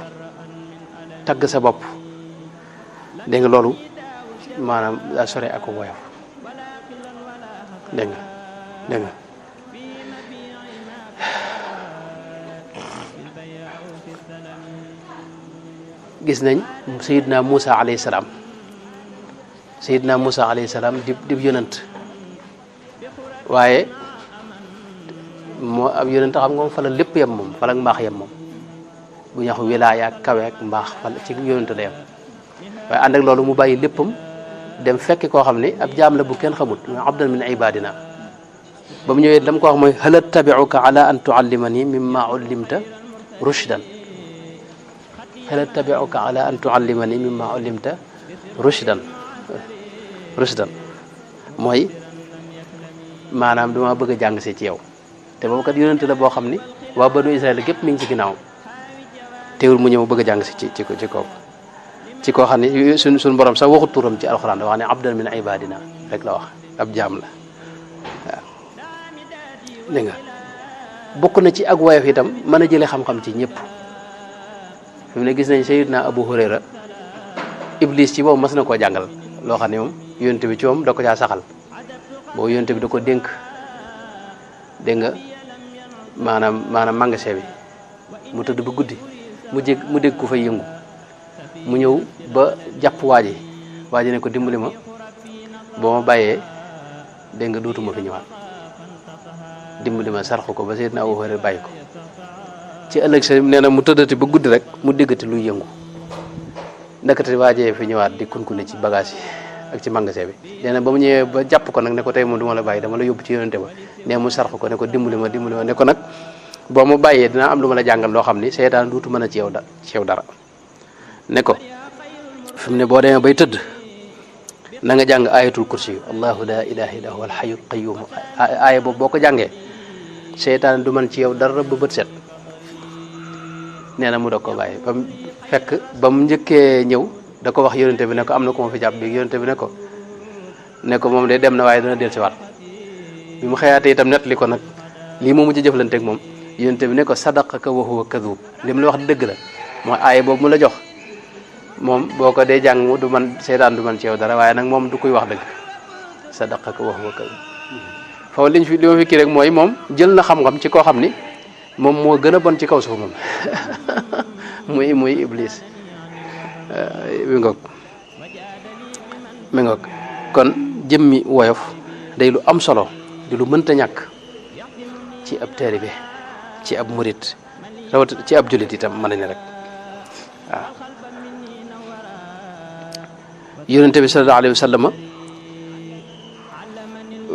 tagg sa bopp dégg nga loolu maanaam daa sore ak woyof dégg nga gis nañ sayidna Moussa alayhi salaam di yonant waaye moo ab yonent xam nga moom fa la lépp yem moom fa la mbaax yem moom bu ñu wax wilaaya ak kawe ak mbaax fa ci yonent la yem waaye ànd ak loolu mu bàyyi léppam dem fekki koo xam ne ab jaam la bu kenn xamut mooy abdan min ibadina ba mu ñëwee lam ko wax mooy hal attabi'uka ala an tuallimani mimma ullimta rushdan hal attabi'uka ala an tuallimani mimma ullimta rushdan mooy maanaam dama bëgg a jàng si ci yow te boobu kat yonent la boo xam ni waa banu Israël gépp mi ngi ci ginnaaw teewul mu ñëw bëgg a jàng si ci koo xam ne suñ borom sax waxut turam ci alxuraan da wax ne abdan min ibadina rek la wax ab jaam la waaw dégg nga bokk na ci ak woyof itam mën a jëlee xam-xam ci ñëpp fi mu ne gis nañ Sayyidina Abu Hurayra Iblis ci boobu mas na koo jàngal loo xam ne moom yonent bi ci moom da ko caa saxal boobu yonent bi da ko dénk dégg nga maanaam magasin bi mu tëdd ba guddi mu dégg ku fay yëngu mu ñëw ba jàpp waaji ne ko dimbali ma boo ma bàyyee dégg nga dootuma fi ñëwaat dimbali ma sarxu ko ba Seydina Abu Hurayra bàyyi ko ci ëllëg sa nee na mu tëddati ba guddi rek mu déggati luy yëngu ndakate waajee fi ñëwaat di kunkune ci bagage yi ak ci magasin bi nee na ba mu ñëwee ba jàpp ko nag ne ko tey moom du ma la bàyyi dama la yóbbu ci yonente ba ne mu sarxu ko ne ko dimbali ma ne ko nag boo ma bàyyee dinaa am lu ma la jàngal loo xam ni seytaan duutu mën a ci yow dara ne ko fi mu ne boo demee bay tëdd na nga jàng ayatul kursi allahu la ilaha illa huwa alhayyul qayyum aaya boobu boo ko jàngee seytaan du mën ci yow dara ba bët set nee na mu doog ko bàyyi ba mu fekk ba mu njëkkee ñëw da ko wax yonente bi ne ko am na ko ma fi jàpp bi yonente bi ne ko moom de dem na waaye dana del si waat bi mu xëyaatee itam net li ko nag lii moo mujj jëflanteeg moom yonente bi ne ko sadaqaka wa huwa kadhub li mu la wax dëgg la mooy aaya boobu mu la jox moom boo ko dee jàng mu du man seytaan du man ci yow dara waaye nag moom du koy wax dëgg sadaqaka wa huwa kadhub foofu li ma fi kii rek mooy moom jël na xam-xam ci koo xam ni moom moo gën a bon ci kaw suuf moom muy iblis mi ngoog kon jëmmi woyof day lu am solo di lu mënta ñàkk ci ab taalibe ci ab murit rawat ci ab jullit itam mën na ne rek waaw yonente bi sallallahu alayhi wa sallam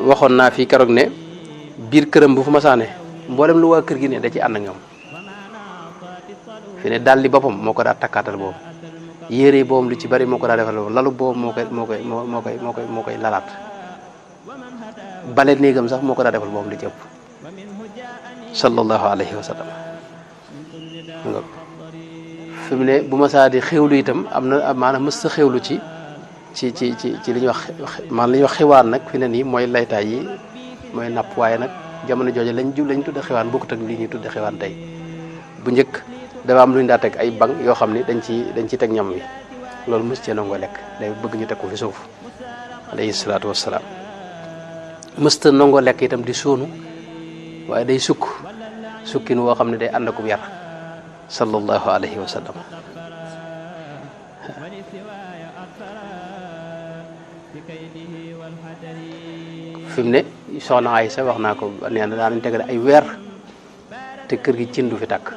waxoon naa fii keroog ne biir këram bu fu masaane mboolem lu waa kër gi ne da ci ànd ak ñoom fi ne daal li boppam moo ko daa takkaatal boobu yére boobu lu ci bari moo ko daa defal boobu lalu boobu moo koy lalaat bale néegam sax moo ko daa defal boobu lu ci ëpp sallallahu alayhi wa sallam fi mu ne bu masaa di xewlu itam am na maanaam mës sa xewlu ci li ñuy wax maanaam li ñuy wax xiwaan nag fi ne nii mooy laytaay yi mooy napp waaye nag jamono jooju lañ tudde xiwaan bokkut ak li ñuy tudde xiwaan tey bu njëkk dafa am lu ñu daa teg ay banc yoo xam ni dañ ci teg ñam wi loolu mës cee nangoo lekk day bëgg ñu teg ko fi suuf alayhi salaatu wassalaam mësta nangoo lekk itam di suunu waaye day sukkin woo xam ne day ànd ak yar sallallahu alayhi wa sallam fi mu ne soxna Aysa wax naa ko nee na daanañ tegale ay weer te kër gi cin du fi tàkk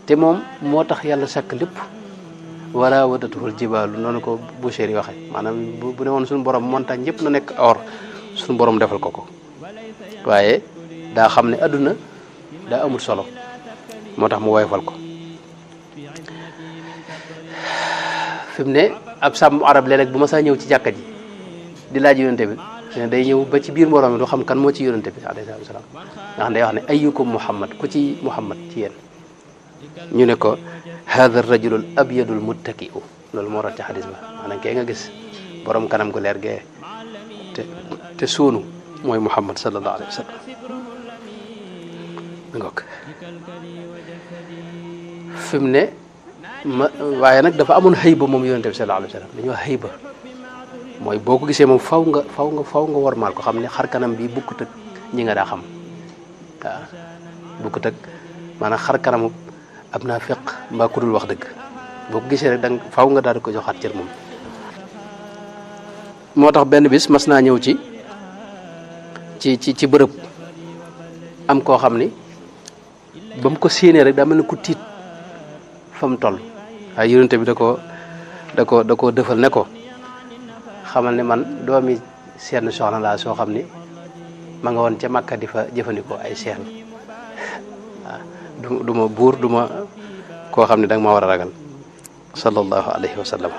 te moom moo tax yàlla sàkk lépp wala wadatuhul jibaalu noonu ko Busiri waxe maanaam bu ne woon suñu borom montagne yëpp na nekk or suñu borom defal ko waaye daa xam ne adduna daa amul solo moo tax mu woyofal ko fi mu ne ab sàmm arab léeg-léeg bu ma saa ñëw ci jàkka ji di laaj yonente bi day ñëw ba ci biir mbooloo mi du xam kan moo ci yonente bi alayhi salaam nga xam day wax ne ayyukum muhammad ku ci muhammad ci yéen ñu ne ko hada rajulul abyadul muttaki'u loolu moo rot ci xadis ba maanaam kee nga gis borom kanam gu leer gee te suunu mooy muhammad sallallahu alayhi wa sallam ngok fi mu ne waaye nag dafa amoon xëyba moom yonente bi sallallahu alayhi wa sallam dañuy wax xëyba mooy boo ko gisee moom faw nga wormaal ko xam ne xar kanam bi bukkut ak ñi nga daa xam waaw bukkut ak maanaam xar kanamu ab naa feq mbaa ku dul wax dëgg boo ko gisee rek danga faw nga daal di ko joxaat cër moom moo tax benn bis mas naa ñëw ci bërëb am koo xam ni ba mu ko séenee rek daa mel ne ku tiit fa mu toll waaye yonente bi da koo defal ne ko xamal ne man doomi seen soxna laa soo xam ni ma nga woon ca Makka di fa jëfandikoo ay seel waaw du ma buur du ma koo xam ne da nga ma war a ragal sallallahu alayhi wa sallam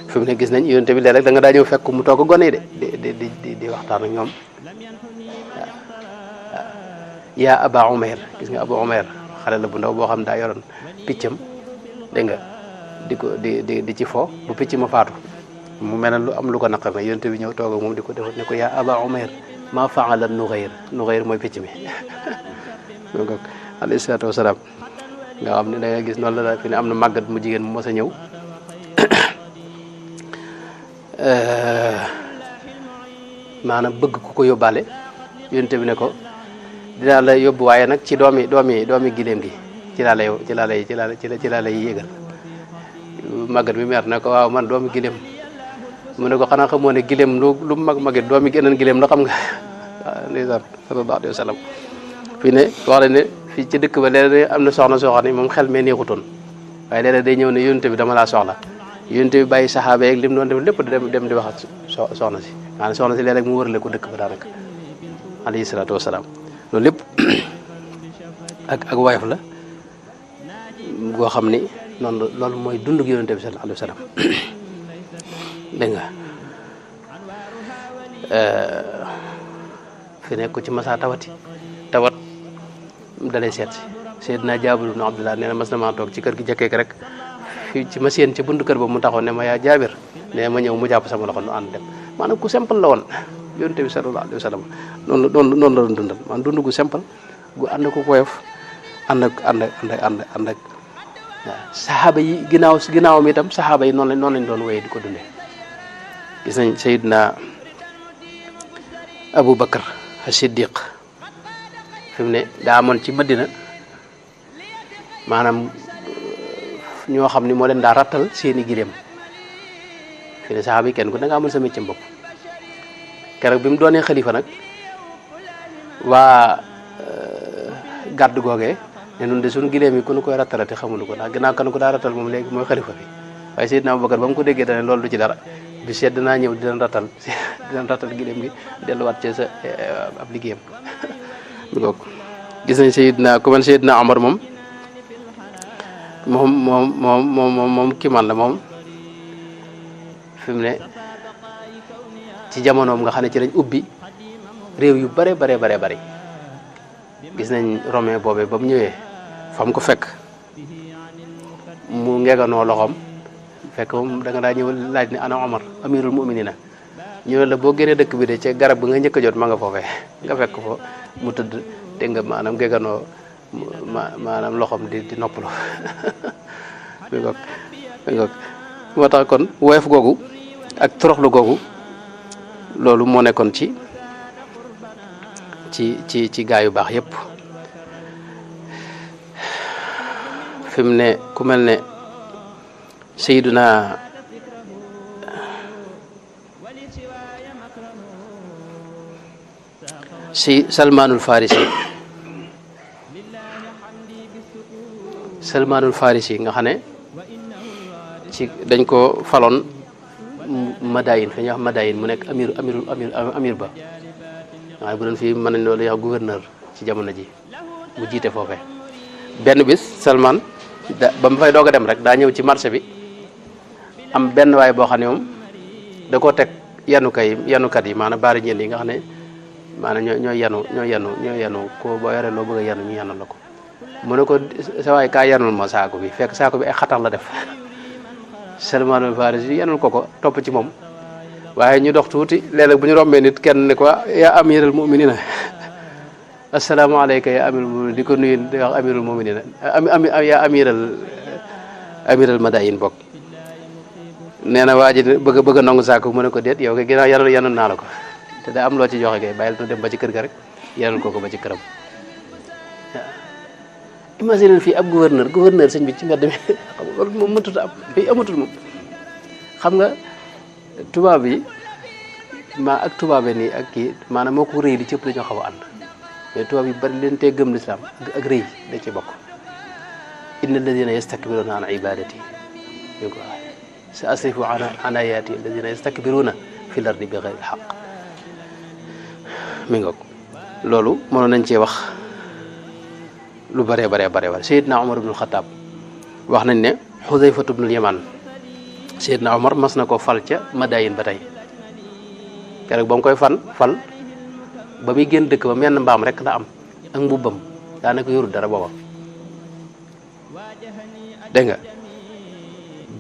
fi mu ne gis nañ yonente bi léeg-léeg da nga daa ñëw fekk mu toog gone yi di waxtaan ak ñoom waaw yaa Aba Umayr gis nga Aba Umayr xale la bu ndaw boo xam daa yoroon piccam dégg nga di ci fo bu picc ma faatu mu mel ne lu am lu ko naqar na yonente bi ñëw toog ak moom di ko defal ne ko yaa Aba Umayr maa faala Nughayr mooy picc mi donc alayhi salaatu wasalaam nga xam ne da nga gis noonu la fi ne am na màggat mu jigéen mu mos a ñëw maanaam bëgg ku ko yóbbaale yonente bi ne ko dinaa la yóbbu waaye nag ci doomi gileem gi ci laa lay yéegal màggat mi meer ne ko waaw man doomi gileem mu ne ko xanaa xamoo ne gileem lu mag doomi geneen gileem la xam nga waaw ndeysaan sallallahu alayhi wa sallam fii ne wax la ne fii ci dëkk ba léeg-léeg am na soxna soo xam ne moom xel mee neexutoon waaye léeg-léeg day ñëw ne yonente bi dama laa soxla yonente bi bàyyi saxaaba yeeg lim doon def lépp dem di wax ak soxna si maanaam soxna si léeg-léeg mu wërale ko dëkk ba daanaka alayhi salaatu wasalaam loolu lépp ak woyof la goo xam ni noonu loolu mooy dundug yonente bi sallallahu alayhi wa sallam dégg nga fi nekk ci masa tawat dalay seet si Seydina Jaabir ibn Abdullah nee na mas na maa toog ci kër gi jëkkee rek fii ci ma séen ci buntu kër ba mu taxaw ne ma yaa Jaabir ne ma ñëw mu jàpp sama loxo nu ànd dem maanaam ku simple la woon yonente bi sallallahu alayhi wa sallam noonu la doon dundal maanaam dund gu simple gu ànd ko woyof ànd ak waaw saxaaba yi ginnaawam itam saxaaba yi noonu lañ doon wéyee di ko dundee gis nañ Seydina Abu Bakar as-Siddiq fi mu ne daa amoon ci Madina maanaam ñoo xam ni moo leen daa rattal seeni gileem fi ne saxaaba yi kenn ku da nga amoon sa métier bopp keroog bi mu doonee xalifa nag waa gàdd googee ne nun de suñu gileem yi ku nu koy rattalate xamulu ko ndax ginnaaw kan ko daa rattal moom léegi mooy xalifa bi waaye Seydina Abubakar ba mu ko déggee dane loolu du ci dara bi seet dinaa ñëw dina rattal gileem gi delluwaat ci sa ab liggéeyam gis nañ Seydina ku mel Seydina Omar moom kii man la moom fi mu ne ci jamonoom nga xam ne ci lañ ubbi réew yu bare gis nañ romain boobee ba mu ñëwee fa mu ko fekk mu ngeganoo loxoom fekk moom da nga daa ñëw laaj ne ana Omar amirul muminina ñu ne la boo génnee dëkk bi de ca garab bi nga njëkk a jot ma nga foofee nga fekk fo mu tëdd dégg nga maanaam ngeganoo maanaam loxoom di noppalu moo tax kon woyof googu ak toroxlu googu loolu moo nekkoon ci gaa yu baax yépp fi mu ne ku mel ne Seydina Salmaanul Farisi nga xam ne ci dañ ko faloon Madayin fi ñuy wax Madayin mu nekk amir ba waaye bu doon fii mën nañ loolu wax gouverneur ci jamono ji mu jiite foofee benn bis Salman ba mu fay doog a dem rek daa ñëw ci marché bi am benn waay boo xam ne moom da koo teg yanukat yi maanaam baari ñeen yi nga xam ne maanaam ñooy yanu ko boo yoree loo bëgg a yanu ñu yanul la ko mu ne ko sa waay kaa yanul ma saako bi fekk saako bi ay xatar la def Salman al-Farisi yanul ko topp ci moom waaye ñu dox tuuti léeg-léeg bu ñu rombee nit kenn ne ko yaa amiral muminina assalaamu alayka ya amiral muminina di ko nuyu di wax amirul muminina yaa amiral madayin bokk nee na waa ji bëgg a nangu saako mu ne ko déet yow kay ginnaaw yanul naa la ko te da am loo ci joxe kay bàyyil tu dem ba ci kër ga rek yanul ko ba ci këram imagine fii ab gouverneur sëñ bi ci mbedd mi xam nga loolu moom mënut a am fii amatul moom xam nga tubaab yi ak tubaabe nii ak kii maanaam moo ko rëy li cëpp dañoo xaw a ànd mais tubaab yi bari leen tee gëm lislaam ak rëy da ci bokk inna alladina yastakbiruna an ibadati ñu ko wax sa asrifu an ayati alladina yastakbiruna fi l ardi bi gayri xaq mi ngoog loolu mënoon nañ cee wax lu bare Seydina Omar ibnul Xataab wax nañ ne Xudayfatu ibnul Yaman Seydina Omar mas na ko fal ca Madayin ba tey keroog ba mu koy fal ba muy génn dëkk ba menn mbaam rek la am ak mbubbam daanaka yorul dara booba dégg nga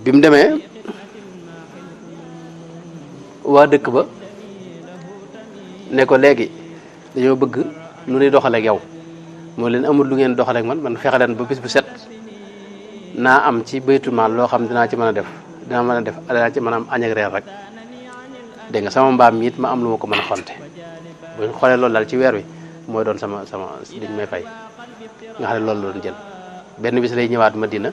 bi mu demee waa dëkk ba ne ko léegi dañoo bëgg nu ñuy doxaleeg yow moo leen amul lu ngeen doxaleeg man fexe leen ba bis bu set naa am ci baytul maal loo xam dinaa ci mën a def dinaa ci mën a am añ ak reer rek dégg nga sama mbaam mi it ma am lu ma ko mën a xonte buñ xoolee loolu daal ci weer wi mooy doon sama liñ may fay nga xam ne loolu la doon jël benn bis lay ñëwaat Madina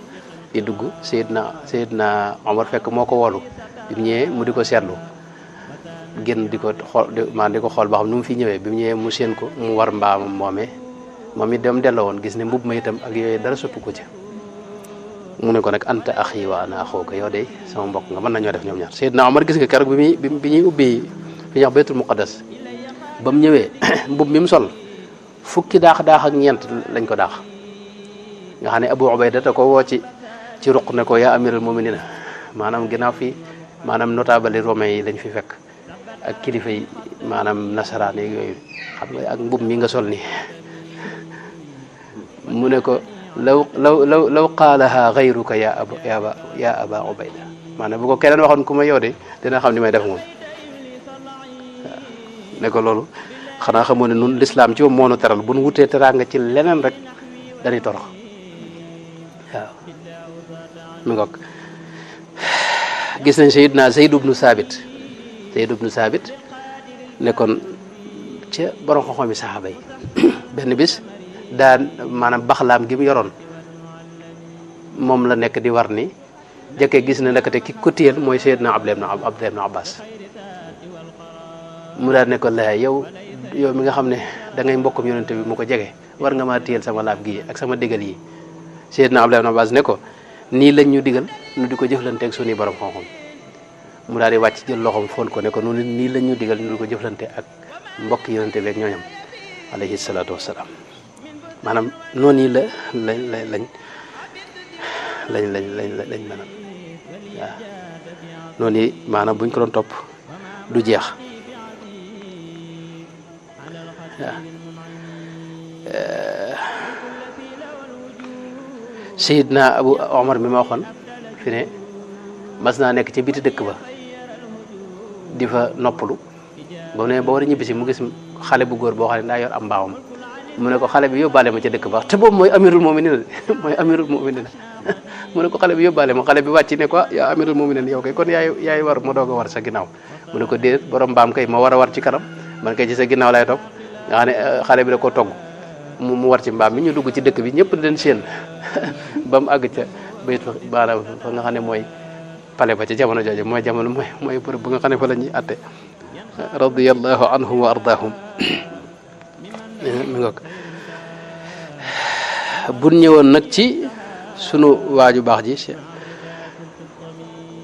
di dugg Seydina Omar fekk moo ko woolu bi mu ñëwee mu di ko seetlu génn di ko xool ba xam nu mu fi ñëwee bi mu ñëwee mu séen ko mu war mbaamam moom it dem delloo woon gis ne mbubb ma itam ak yooyu dara soppi ko ci mu ne ko nag anta axi wa ana axuka yow de sama mbokk nga mën nañoo def ñoom ñaar Seydina Omar gis nga keroog bi ñuy ubbi fi ñuy wax Baytul Muqaddas ba mu ñëwee mbubb mi mu sol fukki daax ak ñeent lañ ko daax nga xam ne Abu Ubayda da ko woo ci ruq ne ko yaa amiral muminina maanaam ginnaaw fii maanaam notable romain yi lañ fi fekk ak kilifa yi maanaam nasaraan yooyu xam nga ak mbubb mi nga sol nii mu ne ko law qaalaha gayruka ya aba ubayda maanaam bu ko keneen waxoon ku ma yow de dina xam ni may def moom ne ko loolu xanaa xamoo ne nun lislaam ci moom moo nu teral bu nu wutee teraanga ci leneen rek dañuy torox waaw mi ngoog gis nañ sayidna Zayd ibnu Saabit nekkoon ca borom xam-xam yi saxaaba yi benn bis daan maanaam baxlaam gi mu yoroon moom la nekk di war ni jëkkee gis na nekkate ki ko téyel mooy Seydina Abdullah ibn Abbas mu daal ne ko la yow mi nga xam ne da ngay mbokkum yonente bi mu ko jege war nga maa téyel sama laab gi ak sama digal yi Seydina Abdullah ibn Abbas ne ko nii lañ ñu digal ñu di ko jëflanteeg suñuy borom xam-xam mu daal di wàcc jël loxoom foon ko ne ko noonu nii lañ ñu digal ñu di ko jëflante ak mbokk yonente bi ak ñooñam alayhi salaatu wassalaam maanaam noonu yi lañ mënal waaw noonu yi maanaam buñ ko doon topp du jeex waaw Seydina Abu Omar mi ma waxoon fi ne mas naa nekk ci biti dëkk ba di fa noppalu ba ne ba war a ñibbisi mu gis xale bu góor boo xam ne daa yor am mbaawam mu ne ko xale bi yóbbaale ma ca dëkk ba te boobu mooy amirul mu'minin mooy amirul mu'minin mu ne ko xale bi yóbbaale ma xale bi wàcc ne ko yaa amirul mu'minin yow kay kon yaay war ma doog a war sa ginnaaw mu ne ko déet borom mbaam kay ma war a war ci kanam man kay ci sa ginnaaw lay topp nga xam ne xale bi da ko togg mu war ci mbaam mi ñu dugg ci dëkk bi ñëpp di leen séen ba mu àgg ca bayit baana fa nga xam ne mooy pale ba ca jamono jooju mooy jamono mooy bërëb bu nga xam ne fa la ñuy atte radiyallahu anhum wa ardaahum mi ngoog bun ñëwoon nag ci sunu waaju baax ji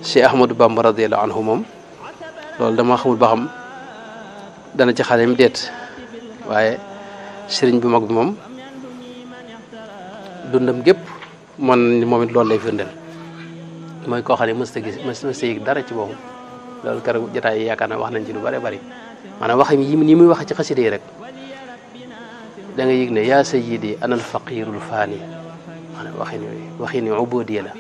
Cheikh Ahmadou Bamba radiyallahu anhu moom loolu dama xamul ba xam dana ci xalem déet waaye sëriñ bu mag bi moom dundam gépp moom it loolu lay firndeel mooy koo xam ne mësta yëg dara ci boobu loolu keroog jotaay yi yaakaar naa wax nañ ci lu bari bari maanaam wax yi ni muy wax ci xasida yi rek da nga yëg ne yaa sayyidi ana al faqirul faani maanaam waxin yooyu ubudiya la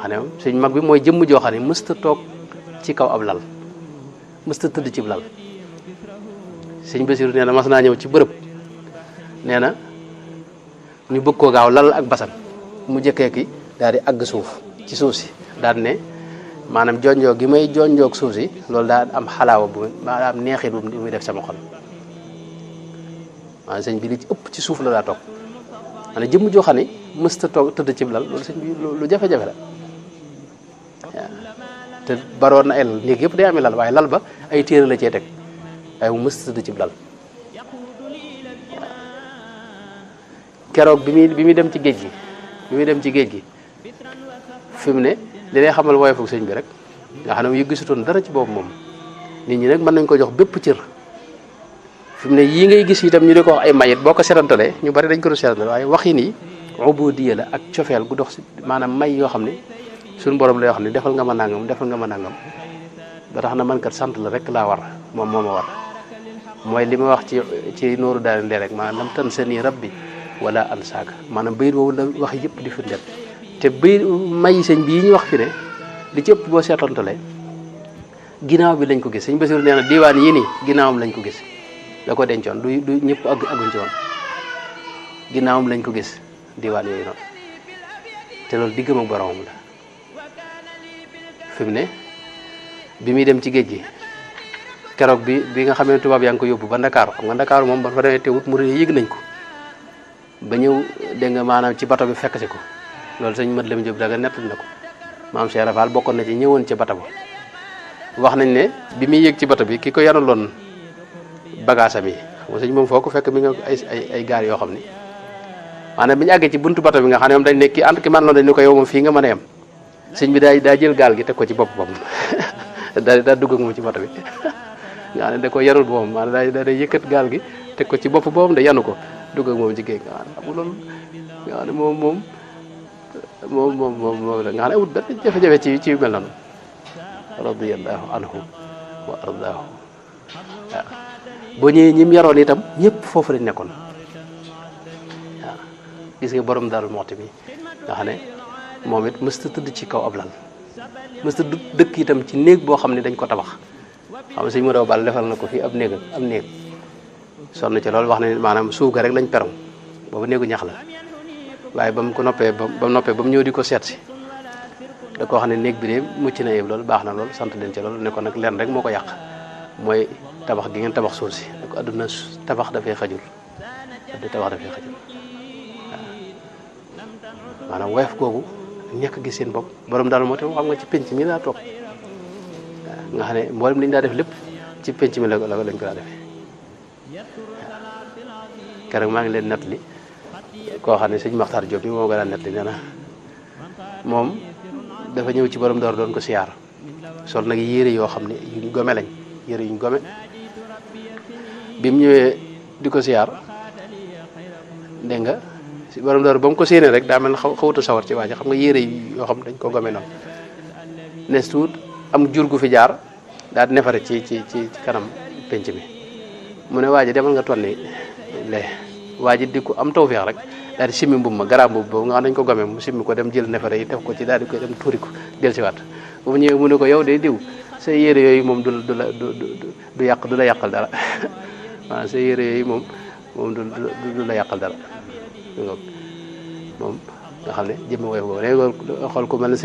nga xam ne sëñ mag bi mooy jëmm joo xam ne mësta toog ci kaw ab lal mësta tëdd ci lal sëñ Basiru nee na mas naa ñëw ci bërëb nee na ñu bëgg koo gaaw lal ak basan mu jëkkee ki daal di àgg suuf ci suuf si daal ne maanaam jonjoo gi may jonjoog suuf si loolu daal am xalaawa bu maanaam neexit bu muy def sama xol maanaam sëñ bi li ci ëpp ci suuf la daa toog maanaam jëmm joo xam ne mësta toog tëdd ci lal loolu sëñ bi lu jafe-jafe la waaw te baroon na ay lal néeg yëpp day amee lal waaye lal ba ay téere la cee teg waaye mu mësta tëdd ci lal keroog bi muy dem ci géej gi fi mu ne li lay xamal woyofu sëñ bi rek nga xam ne mu gisutoon dara ci boobu moom nit ñi nag mën nañ ko jox bépp cër fi mu ne yii ngay gis itam ñu di ko wax ay mayit boo ko setantalee ñu bari dañ ko doon setantal waaye waxi nii ubudiya la ak cofeel gu dox si maanaam may yoo xam ne suñu borom lay wax ne defal nga ma nangam ba tax na man kat sant la rek laa war moom moo ma war mooy li ma wax ci nooru daal ndee rek maanaam lam tan sa nii rabbi wala an saaka maanaam bayit boobu la wax yëpp di firndeel te bayit may sëñ bi yi ñu wax fi ne li ci ëpp boo seetantalee ginnaaw bi lañ ko gis sëñ Basiru nee na diwaan yi nii ginnaawam lañ ko gis da ko dencoon du ñëpp agguñ ci woon ginnaawam lañ ko gis diwaan yooyu noonu te loolu diggam ak boromam la fi mu ne bi muy dem ci géej gi keroog bi nga xamee tubaab yaa ngi ko yóbbu ba Ndakaaru xam nga Ndakaaru moom ba fa demee teewut mu rëy yëg nañ ko ba ñëw dégg nga maanaam ci bato bi fekk si ko loolu sëñ Mat Lam Jóob daga nettali na ko maam Cheikh Rafal bokkoon na ci ñëwoon ci bato ba wax nañ ne bi muy yëg ci bato bi ki ko yanaloon bagaasam yi xam nga sëñ moom foo ko fekk mi nga ay gaar yoo xam ni maanaam bi ñu àggee ci buntu bato bi nga xam ne moom dañ ne ki man loon dañ ne ko yow moom fii nga mën a yem sëñ bi daa jël gaal gi teg ko ci bopp boppam daa dugg ak moom ci bato bi nga xam ne da ko yarul boppam maanaam daa yëkkat gaal gi teg ko ci bopp boppam da yanu ko dugg ak moom ci géej nga xam ne loolu nga xam ne moom la nga xam ne amul benn jafe-jafe ci mel noonu radiyallahu anhu wa ardaahu waaw boo ñëwee ñim yaroon itam ñëpp foofu lañ nekkoon waaw gis nga borom Daaru Muxti mi nga xam ne moom it mësta tëdd ci kaw ab lal mësta dëkk itam ci néeg boo xam ne dañ ko tabax xam nga sëñ Modou Ball defal na ko fii am néeg sonn ci loolu wax ne maanaam suuf ga rek lañ perong boobu néegu ñax la waaye ba mu ko noppee ba mu ñëw di ko seet si da koo xam ne néeg bi de mucc na yëpp loolu baax na loolu sant leen ci loolu ne ko nag lenn rek moo ko yàq mooy tabax gi ngeen tabax suuf si ne ko adduna tabax dafay xajul waaw maanaam woyof googu ñàkk gis seen bopp borom daal moo tam xam nga ci penc mi laa toog waaw nga xam ne mboolem li ñu daa def lépp ci penc mi lañ ko daa defee waaw keroog maa ngi leen nettali koo xam ne sëñ Maxtaar Diop bi moo ko daan nettali nee na moom dafa ñëw ci borom door doon ko siyaar sol nag yére yoo xam ne yuñ gome lañ yére yuñ gome bi mu ñëwee di ko siyaar dégg nga borom door ba mu ko séenee rek daa mel ne xawutu sawar ci waaja xam nga yére yoo xam dañ ko gome noonu nes tuut am jur gu fi jaar daal di nefare ci kanam penc mi mu ne waaji demal nga tonni le waaji di ko am tawfeex rek daal di simmi mbubb ma garaam mbubb boobu nga xam dañ ko gome mu simmi ko dem jël nefare yi def ko ci daal di koy dem tuuri ko del si waat bu mu ñëwee mu ne ko yow de diw sa yére yooyu moom du yàq du la yàqal dara waaw sa yére yooyu moom moom du la yàqal dara moom nga xam ne jëmm woyof boobu léegi xool ko mel ne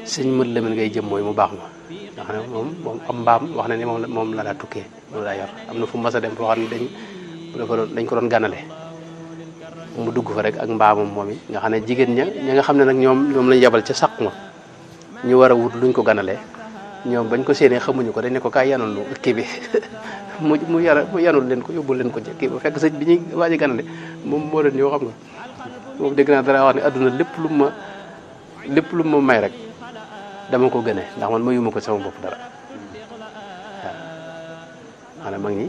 sëñ mët Lamin ngay jëm mooy mu baax ma nga xam ne moom am mbaam wax na ni moom la daa tukkee moom daa yor am na fu mas a dem foo xam ne dañ ko doon ganale mu dugg fa rek ak mbaamam moom yi nga xam ne jigéen ña nga xam ne nag ñoom lañ yebal ca saq ma ñu war a wut luñ ko ganalee ñoom bañ ko séenee xamuñu ko dañ ne ko kaay yanul lu kii bi mu yanul leen ko yóbbul leen ko ca kii ba fekk sëñ bi ñuy waaj a ganale moom moo doon ñëw xam nga moom dégg naa dara wax ne adduna lépp lu ma may rek dama ko gënee ndax man mayuma ko sama bopp dara waaw xanaa mag ñi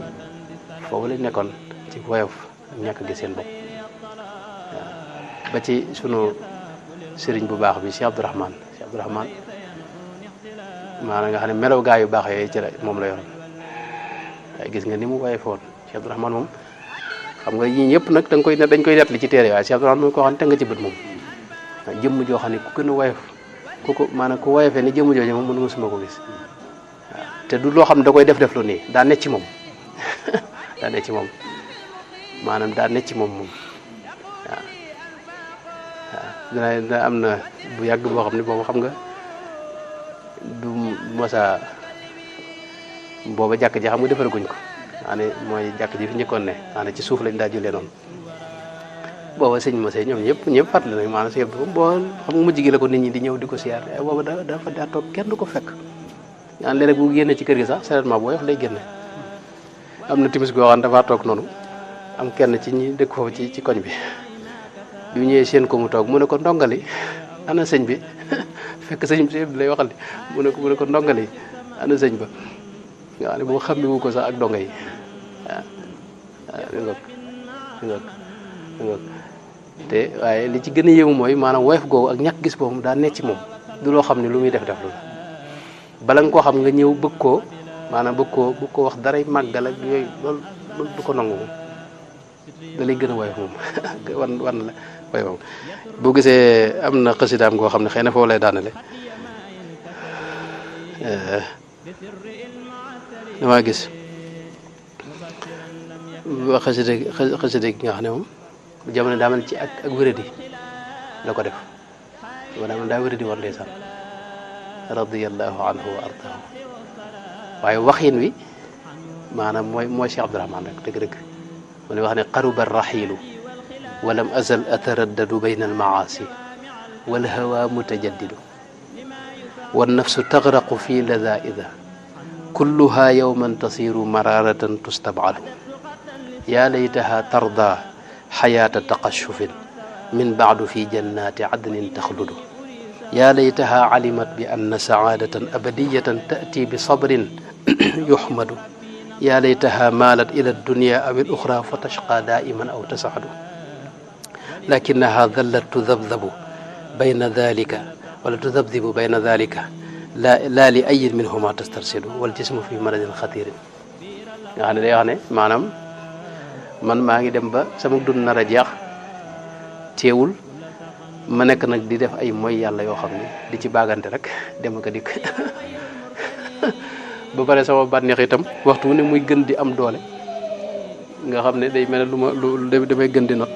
foofu lañ nekkoon ci woyof ak ñàkk gi seen bopp waaw ba ci sunu sëriñ bu baax bi Cheikh Abdourahmane maanaam nga xam ne melaw gaa yu baax yooyu ci la moom la yoroon waaye gis nga ni mu woyofoon Cheikh Abdourahmane moom xam nga yii ñëpp nag dañ koy nettali ci téere waaye Cheikh Abdourahmane moom koo xam ne te nga ci bët moom jëmm joo xam ne ku gën a woyof maanaam ku woyofee ni jëmm jooju moom mënu ma suma ko gis waaw te du loo xam ne da koy def lu nii daa necc ci moom daa necc ci moom maanaam daa necc ci moom waaw dina am na bu yàgg boo xam ne boobu xam nga du mosa booba jàkk ji xam nga defaraguñ ko maanaam mooy jàkk ji fi njëkkoon ne maanaam ci suuf lañ daa jullee noonu booba sëñ Moussa ñoom ñëpp fàttali nañ maanaam sëñ bi boo xam nga mujj gi la ko nit ñi di ñëw di ko siyaar booba dafa daa toog kenn du ko fekk ñaan léeg-léeg bu génne ci kër gi sax sérieusement boo yox lay génne am na timis goo xam dafa toog noonu am kenn ci ñi dëkk foofu ci koñ bi bi ñëwee seen ko mu toog mu ne ko ndongali ana sëñ bi fekk sëñ bi lay waxal mu ne ko ndongali ana sëñ ba nga xam ne boo xam wu ko sax ak donga yi waaw te waaye li ci gën a yéemu mooy maanaam woyof googu ak ñàkk gis boobu daa nekk ci moom du loo xam ne lu muy def lu bala nga koo xam nga ñëw bëgg koo wax daray màggal ak yooyu loolu du ko nangu moom da lay gën a woyof moom wan la woyof boo gisee am na xasidaam goo xam ne xëy na foofu lay daanale damaa gis xasida gi nga xam ne moom jamono daa mel ci ak wéradi la ko def daa mel daa wéradi woon ndeysaan radiyallahu anhu wa ardaahu waaye waxin wi maanaam mooy Cheikh Abdourahmane rek dëgg-dëgg mu ne wax ne qaruba raxiilu walam azal ataraddadu bayna almaasi walhawa mutajaddidu wannafsu tagraqu fi ladaida kulluha yowman tasiru mararatan tustabadu yaa laytaha tarda xayaata taqashufin min baadu fi jannati adnin taxludu yaa laytaha calimat bi anna sacaadatan abadiyatan taati bi sabrin yuxmadu yaa laytaha maalat ila addunya aw aluxra fa tashqa daa'iman aw tascadu lakinaha dallat tudabdabu bayna dalika wala tudabdibu bayna dalika laa li ayin minhuma tastarsidu wal jismu fi maradin xatirin nga xam ne day wax ne maanaam man maa ngi dem ba sama dund nar a jeex teewul ma nekk nag di def ay mooy yàlla yoo xam ne di ci baagante rek dem ak a dikk ba pare sama bànneex itam waxtu wu ne muy gën di am doole nga xam ne day mel ne lu damay gën di not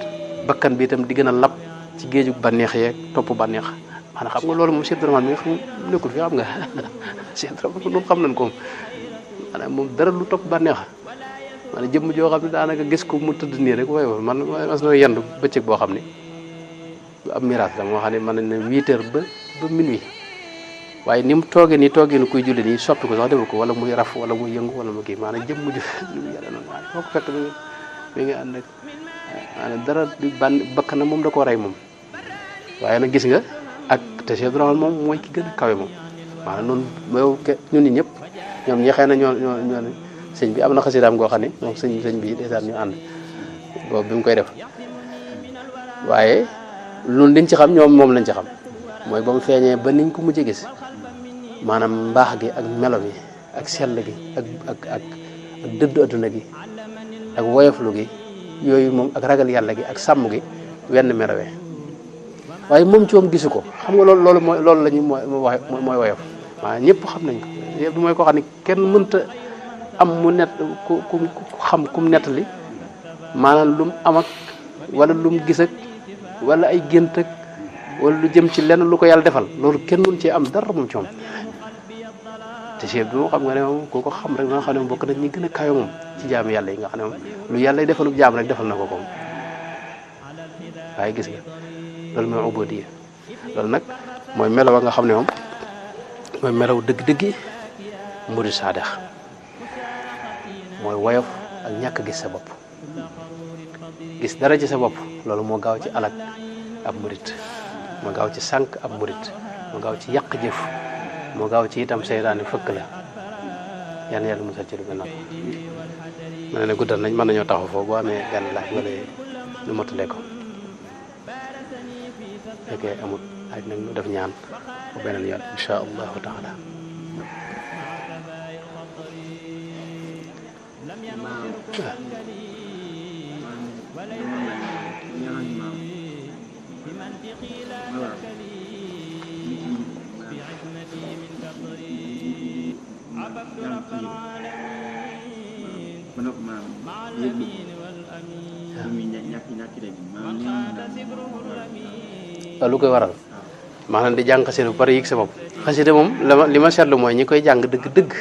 bakkan bi itam di gën a lab ci géejug bànneex yeeg topp bànneex maanaam xam nga loolu moom Cheikh Abdourahmane mi xam nekkul fi xam nga Cheikh Abdourahmane moom xam nañ ko maanaam moom dara lu topp bànneex maanaam jëmm joo xam ne daanaka gis ko mu tëdd nii rek waaye man mas na yendu bëccëg boo xam ne am miraas la moo xam ne mën nañ ne 8 heures ba minuit waaye ni mu toogee nii toogee ni kuy julli nii soppi ko sax deful ko wala muy raf wala muy yëngu wala mu kii maanaam jëmm ju yàlla noonu waaye foo ko fekk mi ngi ànd ak maanaam dara bakk na moom da koo rey moom waaye nag gis nga ak te Cheikh Abdourahmane moom mooy ki gën a kawe moom maanaam noonu yow ñun ñi ñëpp ñoom ñi xëy na ñoo sëñ bi am na xasidaam goo xam ne moom sëñ bi ndeysaan ñu ànd boobu bi mu koy def waaye loolu liñ ci xam ñoom moom lañ ci xam mooy ba mu feeñee ba niñ ko mujjee gis maanaam mbaax gi ak melo gi ak sell gi ak dëddu adduna gi ak woyoflu gi yooyu moom ak ragal yàlla gi ak sàmm gi wenn melowee waaye moom ci moom gisu ko xam nga loolu la ñu mooy woyof maanaam ñëpp xam nañ ko yëpp mooy koo xam ne kenn mënta am mu net ku xam kum nettali maanaam lu mu am ak wala lu mu gis ak wala ay gént ak wala lu jëm ci lenn lu ko yàlla defal loolu kenn mun cee am dara moom ci moom te Cheikh bi moom xam nga ne moom koo ko xam rek nga xam ne moom bokk nañ ñi gën a kayo moom ci jaamu yàlla yi nga xam ne moom lu yàlla defalub jaam rek defal na ko moom waaye gis nga loolu mooy ubudiyya loolu nag mooy melaw nga xam ne moom mooy melaw dëgg-dëggi murid saadex mooy woyof ak ñàkk gis sa bopp gis dara ci sa bopp loolu moo gaaw ci alak ab murid moo gaaw ci sànq ab murid moo gaaw ci yàq jëf moo gaaw ci itam seytaane fëkk la yan yàlla musal ci lu mel noonu ma ne guddal nañ mën nañoo taxaw foofu boo amee benn laaj wala ñu motalee ko fekkee amut laaj nag ñu def ñaan bu beneen yoon insha allahu taala lu koy waral maanaam di jàng xasida bu pare yëg sa bopp xasida moom li ma seetlu mooy ñi koy jàng dëgg-dëgg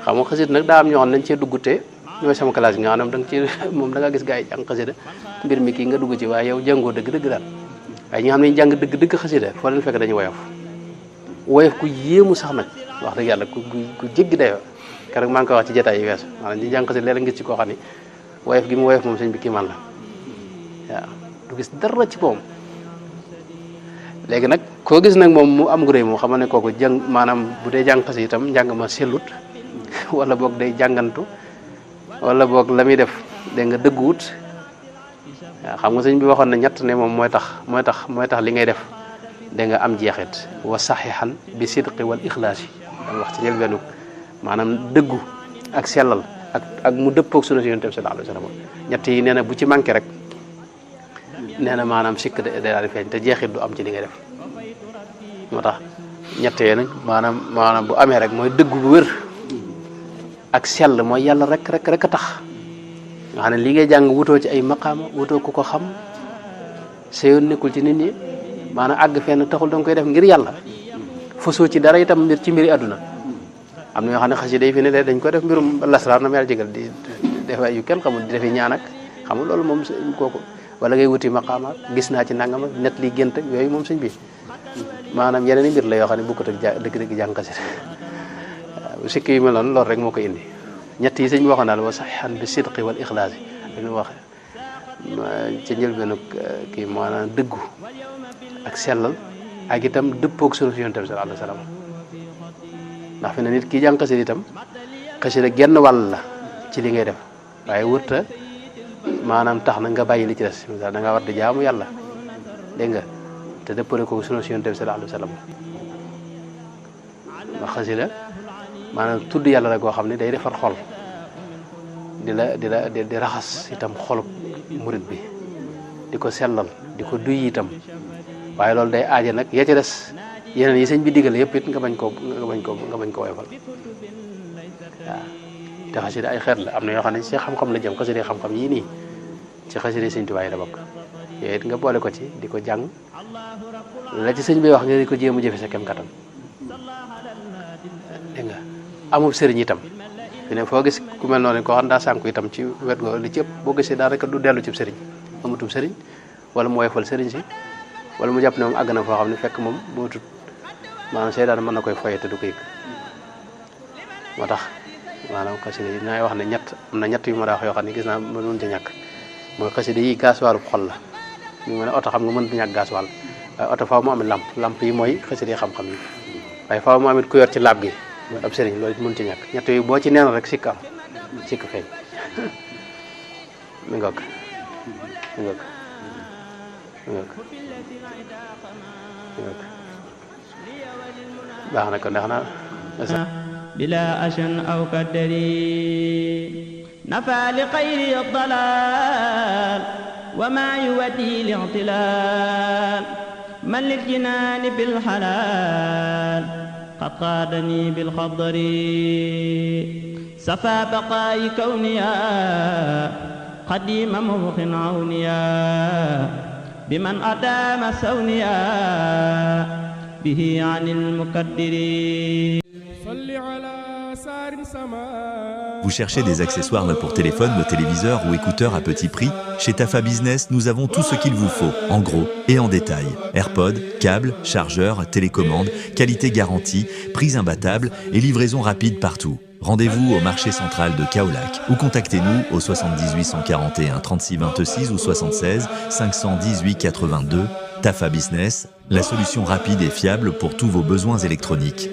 xam nga xasida nag daa am ñoo xam nañ cee dugg te ñooy sama classe yi nga xam ne da nga ci moom da nga gis gars yi jàng xasida mbir mi kii nga dugg ci waaye yow jàngoo dëgg-dëgg daal waaye ñi nga xam ne jàng dëgg-dëgg xasida foo leen fekk dañuy woyof ku yéemu sax nag wax dëgg yàlla ku jéggi dayoo keroog maa ngi koy wax ci jotaay yi weesu maanaam ñi jàng xasida léeg-léeg ngis ci koo xam ne woyof gi mu woyof moom sëñ bi kii man la waaw du gis dara ci moom léegi nag koo gis nag moom mu am gu rëy moom xam ne kooku jàng maanaam bu dee jàng xasida itam njàng ma sellut wala boog day jàngantu wala boog la muy def dégg nga dëgguwut waaw xam nga sëñ bi waxoon na ñett ne moom mooy tax li ngay def dégg nga am jeexit wa saxihan bi sidqi wal ixlaasi dama wax ci njëlbeenu maanaam dëggu ak sellal ak mu dëppoog sunu si yonent bi sallallahu alayhi wa sallam ñett yi nee na bu ci manqué rek nee na maanaam sikk de daal di feeñ te jeexit du am ci li ngay def moo tax ñett yee nag maanaam bu amee rek mooy dëggu bu wér ak sell mooy yàlla rek a tax nga xam ne li ngay jàng wutoo ci ay maqaama wutoo ku ko xam sa yoon nekkul ci nit ñi maanaam àgg fenn taxul danga koy def ngir yàlla fasoo ci dara itam ci mbiri àdduna am na ñoo xam ne xasida yi fi ne dañ ko def mbirum lasraar na ma yàlla jégal di def yu kenn xamul di defi ñaan ak xamul loolu moom kooku wala ngay wuti maqaama gis naa ci nangam ak net li gént ak yooyu moom sëñ bi maanaam yeneen i mbir la yoo xam ne bokkut ak dëgg-dëgg jàng xasida waaw sikki yu mel noonu loolu rek moo ko indi ñett yi sëñ bi waxoon daal wa saxihan bi sidqi wal ixlaasi ak lu wax ci njëlbeenu kii maanaam dëggu ak sellal ak itam dëppoog sunu si yonent bi sallallahu alayhi wa sallam ndax fi ne nit kii jàng xasida itam xasida genn wàll la ci li ngay def waaye wërta maanaam tax na nga bàyyi li ci des da nga war di jaamu yàlla dégg nga te dëppale ko sunu si yonent bi sallallahu alayhi wa sallam ndax xasida maanaam tudd yàlla la goo xam ne day defar xol di raxas itam xolub murit bi di ko sellal di ko duy itam waaye loolu day aaje nag ya ca des yeneen yi sëñ bi digal yëpp it nga bañ ko woyofal waaw te xasida ay xeet la am na yoo xam ne ci xam-xam la jëm xasida xam-xam yii nii ci xasida sëñ Tuubaa yi la bokk yooyu it nga boole ko ci di ko jàng la ci sëñ bi wax nga di ko jéem a jëfe sa kem kattan dégg nga amul sëriñ itam fi ne foo gis ku mel noonu koo xam daa sànku itam ci wet goo li ci ëpp boo gisee daanaka du dellu ci sëriñ amatum sëriñ wala mu woyofal sëriñ si wala mu jàpp ne moom àgg na foo xam ne fekk moom boo tut maanaam seytaan mën na koy foye te du ko yëg moo tax maanaam xasida yi naay wax ne am na ñett yu ma daa wax yoo xam ne gis naa mënun ci ñàkk mooy xasida yi gaasuwaalu xol la ñu ngi ne oto xam nga mën du ñàkk gaasuwaal waaye oto faaw mu am lamp yi mooy xasida yi xam-xam yi waaye faaw mu amit ku yor ci laab gi mooy ab sëriñ loolu mën ci ñàkk ñett yooyu boo ci neen rek sikk feeñ mi ngoog baax na ko ndax na بلا أشن أو كدري نفى لخير الضلال وما يودي الاعتلال من للجنان بالحلال قد قادني بالخضر سفى بقاي كونيا قديم مبخ عونيا بمن أدام سونيا به عن المكدر. Vous cherchez des accessoires pour téléphone, téléviseurs ou écouteurs à petit prix? Chez Tafa Business, nous avons tout ce qu'il vous faut, en gros et en détail. AirPods, câbles, chargeurs, télécommandes, qualité garantie, prix imbattable et livraison rapide partout. Rendez-vous au marché central de Kaolack ou contactez-nous au 78 141 36 26 ou 76 518 82. Tafa Business, la solution rapide et fiable pour tous vos besoins électroniques.